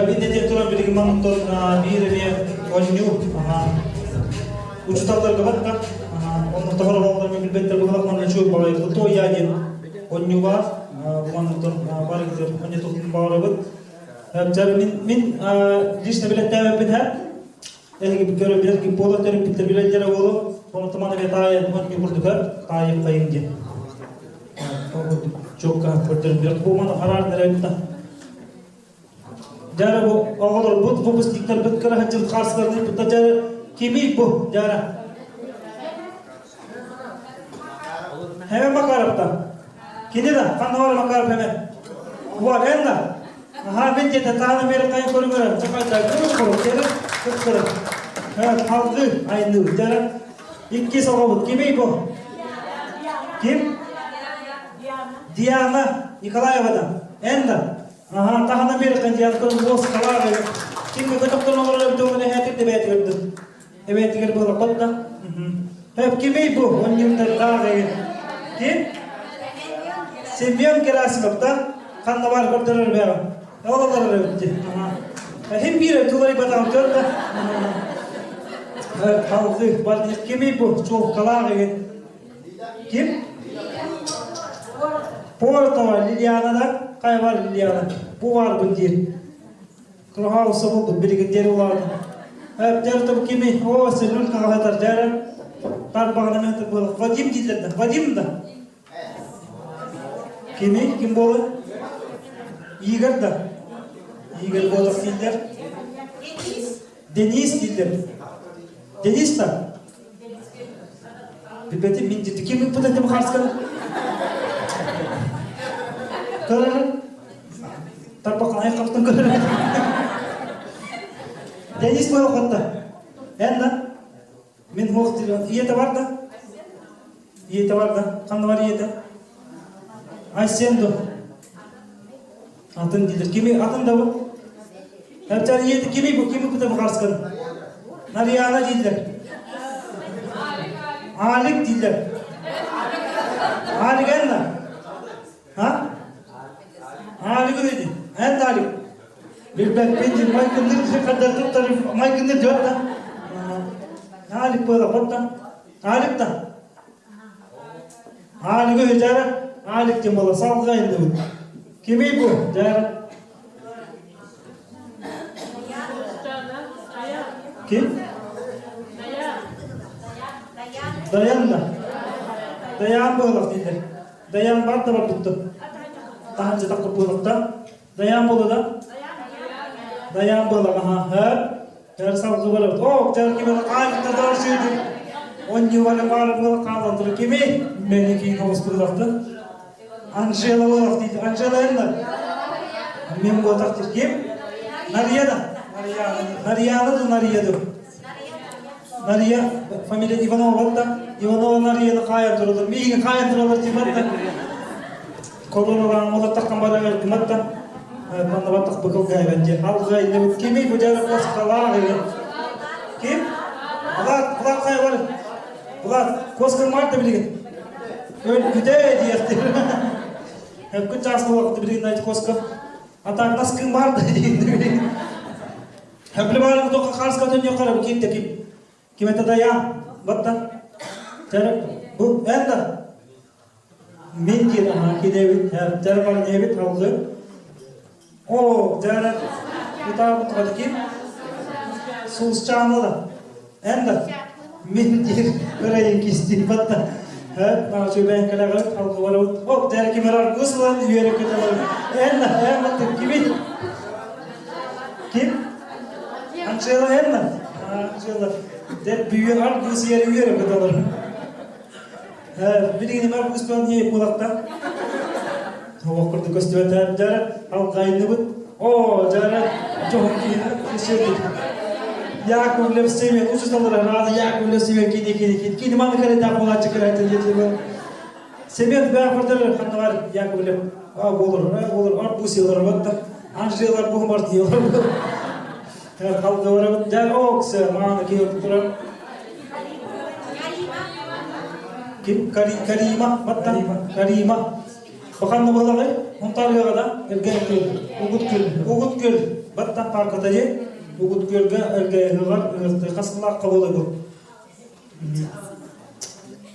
Мин этиэн туран билигин манныктан биир эмиэ оонньуу учууталларга барда. Онно тоҕо оҕолор билбэттэр быһалах манна чуй баҕайы то я диэн оонньуу баар. Бу манныктан барыгытыр оонньотуохпун баҕарабыт. Мин мин лично билэттээбэппин һэ. Эһиги көрө билэр буола төрүппүттэр билэллэрэ буолуо. Ону туман эбэ таайан оонньуу курдугар таайым хайым диэн. Чуокка көрдөрүллэр. Бу маны хараар нэрэ Дьара бу оҕолорбут, выпускниктарбыт кыра сылдьан хаартыскаларын дьара кимий бу дьара? Hemen Makarov'ta. Кини да, ханна бар Макаров hemen. Var эн да. Аха мен дете тааны бери кайын көрүңөрө. Чакайда көрүң көрүң кери кыткыры. Evet, халгы айны дьара. Икки соҕобут. Кимий бу? Ким? Диана Николаева да. Эн да. Аха, таһынан биэрэххин диэн көрөн уос халаах эбит. Ким көтөхтөн олорор эбит уонна эһээтик да бэйэтигэр көрдүм. Эбээтигэр буолаппат да. Хэп кимий бу? Онньуктардаах эбит. Ким? Семен Герасимов да? Ханна бар көрдөрөр бэҕэ. Ол олорор эбит дии. Хим биир тулай батаҕын көр да. Халгы бар кимий бу? Чуолкалаах эбит. Ким? Портова Лилиана да? Хайа бар Лилиана? Бу барбын диир. Кыраһаалыса булбут билигин диэри улаатан. Дьэр тобу кими? О, сенүл хаҕалатар дьэрэ. Тарбаҕына мен буолар. Вадим дииллэр да. Вадим да. Кими? Ким буолар? Игорь да. Игорь буолар дииллэр. Денис дииллэр. Денис да. Билбэтим мин дии ким ыппыт этим хаарсканы? Көрөрүн. Тарбахханай хаптын көрөрүн. Денис буолуохатта. Эн да? Мин хуох диэн ийэтэ бар да? Ийэтэ бар да? Ханна бар ийэтэ? Айсен ду. Атын дииллэр. Кими атын да бу? Эбэтэр ийэтэ кими бу? Кими кытта бухарскын? Нарьяна дииллэр. Алик дииллэр. Алик эн да? А? Алик үһү Эн да Алик. Билбэппин дии. Майгынныр хаддар туттар майгынныр дьон да. Алик буола хотта. Алик да. Аалыгы үһүтээрэ Аалик диэн буолла салгыы айанныыбыт. Кимий бу? Дьэ. Ким? Даян да. Даян буолар дииллэр. Даян бар да барбыттым. Таһырдьа таххып буолуохта. Даян буолла да? Даян буолла, аха. Төр салгы барабыт. О, төр ким эле каайытта дор сүйдү. Онньу бары бары буола хаалан турар. Кими? Мени кийин оҕуспутулахты. Анжела буолах дейді. Анжела энна. Мен буотах дейді. Ким? Нарияда. Нарияна ду Нария ду. Нария, фамилия Иванова батта. Иванова Нарияны кайын туралар. Миигин кайын туралар деп батта. Колоналаан олортахтан бара кыматта. Манна баттах быкыл гайбан же. Алга инне кими бу жары коскалаа деген. Ким? Булат, Булат кай бар? Булат, коскан бар да билген. Өлгүдө диэхтир. Күн чаас болуқты билген айт коска. А так наскын бар да деген. Хөпле тоқа қарысқа төнне қарап ким ким. Ким это дая? Батта. Жары бу энда. Мен дир аха кидебит, жары бар небит алгы. О, жары кутаа кутаа ким? Сулсчаны да. Энда. Мен дир көрәйин кисти батта. Ха, чөбән калага алгы бар. О, жары ким арар гуслан үйөрө көтөлөр. Энда, энда кими? Ким? Анжела Энна. Анжела. Деп бүйе ар гус yeri үйөрө көтөлөр. Билигин бар гус не кулакта. Тоқырды көстүбөт жары алгайныбыт. О, жары жохон кийин Яковлев Семен, учителлар разы Яковлев Семен кини кини кини кини маны карета болачы карета дети Семен бәхбердер ханнар Яковлев а болор, а болор, ар бусилар батта. Анжелар бу бар диялар. Халкы барабыт жар оксы маны кийип турар. Ким Карима батта Карима. Баханны балагы, Онтарыга да элге көл, угут көл, угут көл, батта парката же, угут көлгө элге ыгар, ыгырты касылак кабыл бу.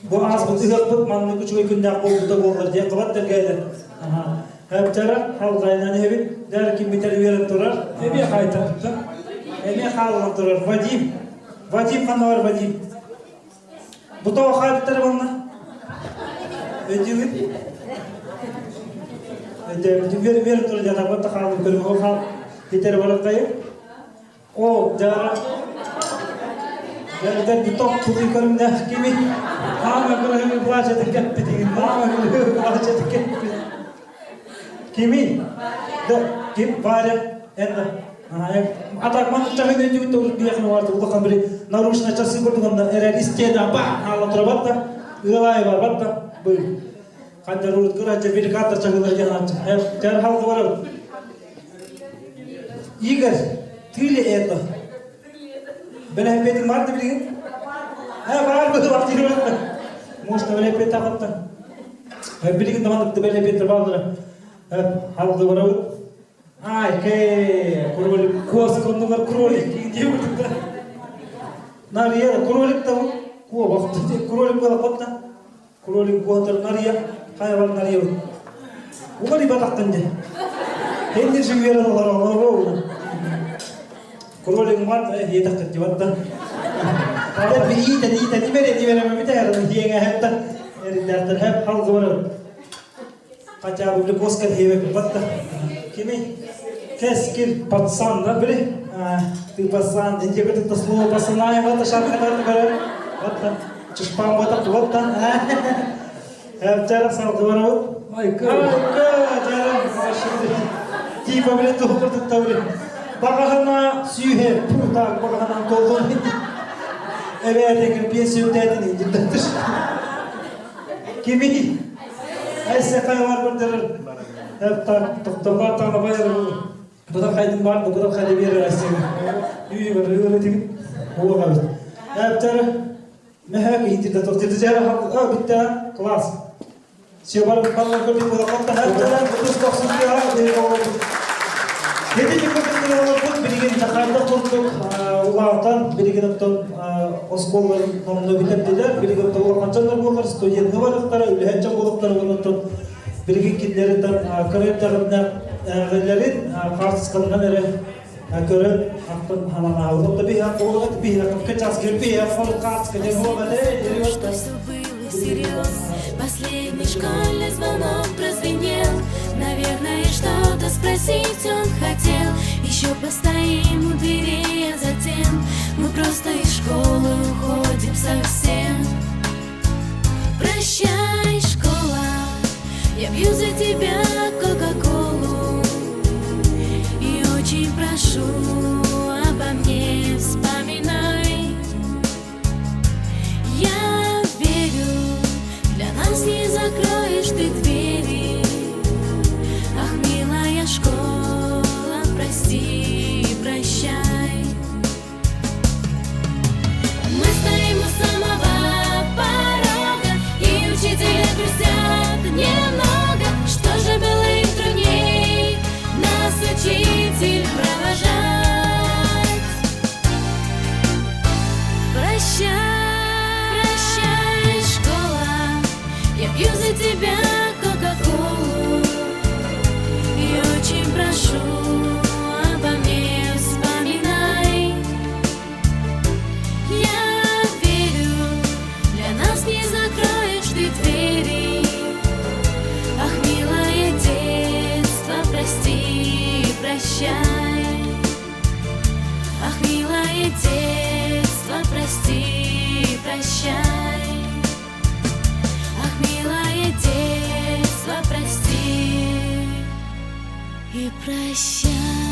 Бу аз бу ыгак бут манны күчүгө күндә болду болдыр же кабат элгеде. Аха. Хәптәре халгайнан хебит, дәр ким битер береп турар, эме кайтып. Эме халган турар. Вадим. Вадим кандай бар Вадим? Бу тоо хайбыттар банна. Өдүгүт. Бер бер тур жата батта халым көрүм хал битер барат кайы. О, жара. Жара биток пути көрүм да кими. Ама көрүм плачет кеппи деген. Ама көрүм плачет кеппи. Кими? Да, ким Варя энда. Атак ман чагын өйдү тур бияхын бар улахан бир нарушена часы көрдүгөндө эрер истеда ба ала турабатта. Ылай бар батта. Бу Хандар урут кырача верикатор чагылар жанача. Жар халкы бар. Игорь, ты ли это? Беләһ бар билген? Ха, бар бу вакыт йөрөтмө. Может, беләһ тагытта. Билген дамандык беләһ бет бардыр. Халкы бар. Ай, кей, кролик, кос кондугар кролик деп өтүп. Нария, кролик та ку вакыт кролик була котта. Кролик куатыр Нария, кая бар Нария. Улар ибатактан де. Хенди жигер алар алар. Кролик бар, етак деп атта. Ада bir iyi de iyi de nimere nimere mi biter diye hep de erindердер hep halkı var. Хотя бы коска диye батта. Kimi? Кескил пацан, да, били? Ты пацан, где это слово пацана, я вот шаркалар бere. Вот чушпан вот вот Жара салды бар Айка, жара, типа биле туһурдук та биле. Багахана сүйе, путак багахана толдон. Evet, егер пенсия өтәтін инде. Кими? Айса кай бар бирдер. Хеп так токтоба тана баяр. Буда кайдын бар, буда кайды берер айса. Үй бар, үй деген. Ого бит. Хеп тар Мехак интирде токтырды жара а битте класс. Все бар баллар көрдүк була калды. Хеп тар бутус токсун я Хедини көтөрүп билген жакайда курдук улаатан билген оттон осколлар номно битептилер билген оттон канчалар болар студентни барыктара үлһәнчә болуктар оттон билген кинлерден көрөп тагына картыскандан эре көрөп актын ханана алып би всерьез. Последний школьный звонок прозвенел. Наверное, что-то спросить он хотел. Еще постоим у дверей, а затем мы просто из школы уходим совсем. Прощай, школа, я пью за тебя Кока-Колу И очень прошу, обо мне вспоминай. Я верю, для нас не закроешь ты двери. Ах, милая школа, прости и прощай. Мы стоим у самого порога, и учителя грустят немного. Что же было им трудней нас учитель провожать? Прощай, прощай, школа, я пью за тебя Кока-Колу и очень прошу, обо мне вспоминай. Я верю, для нас не закроешь ты двери. Ах, милое детство, прости и прощай. Ах, милое детство, прости и прощай. Ах, милое детство, прости и прощай.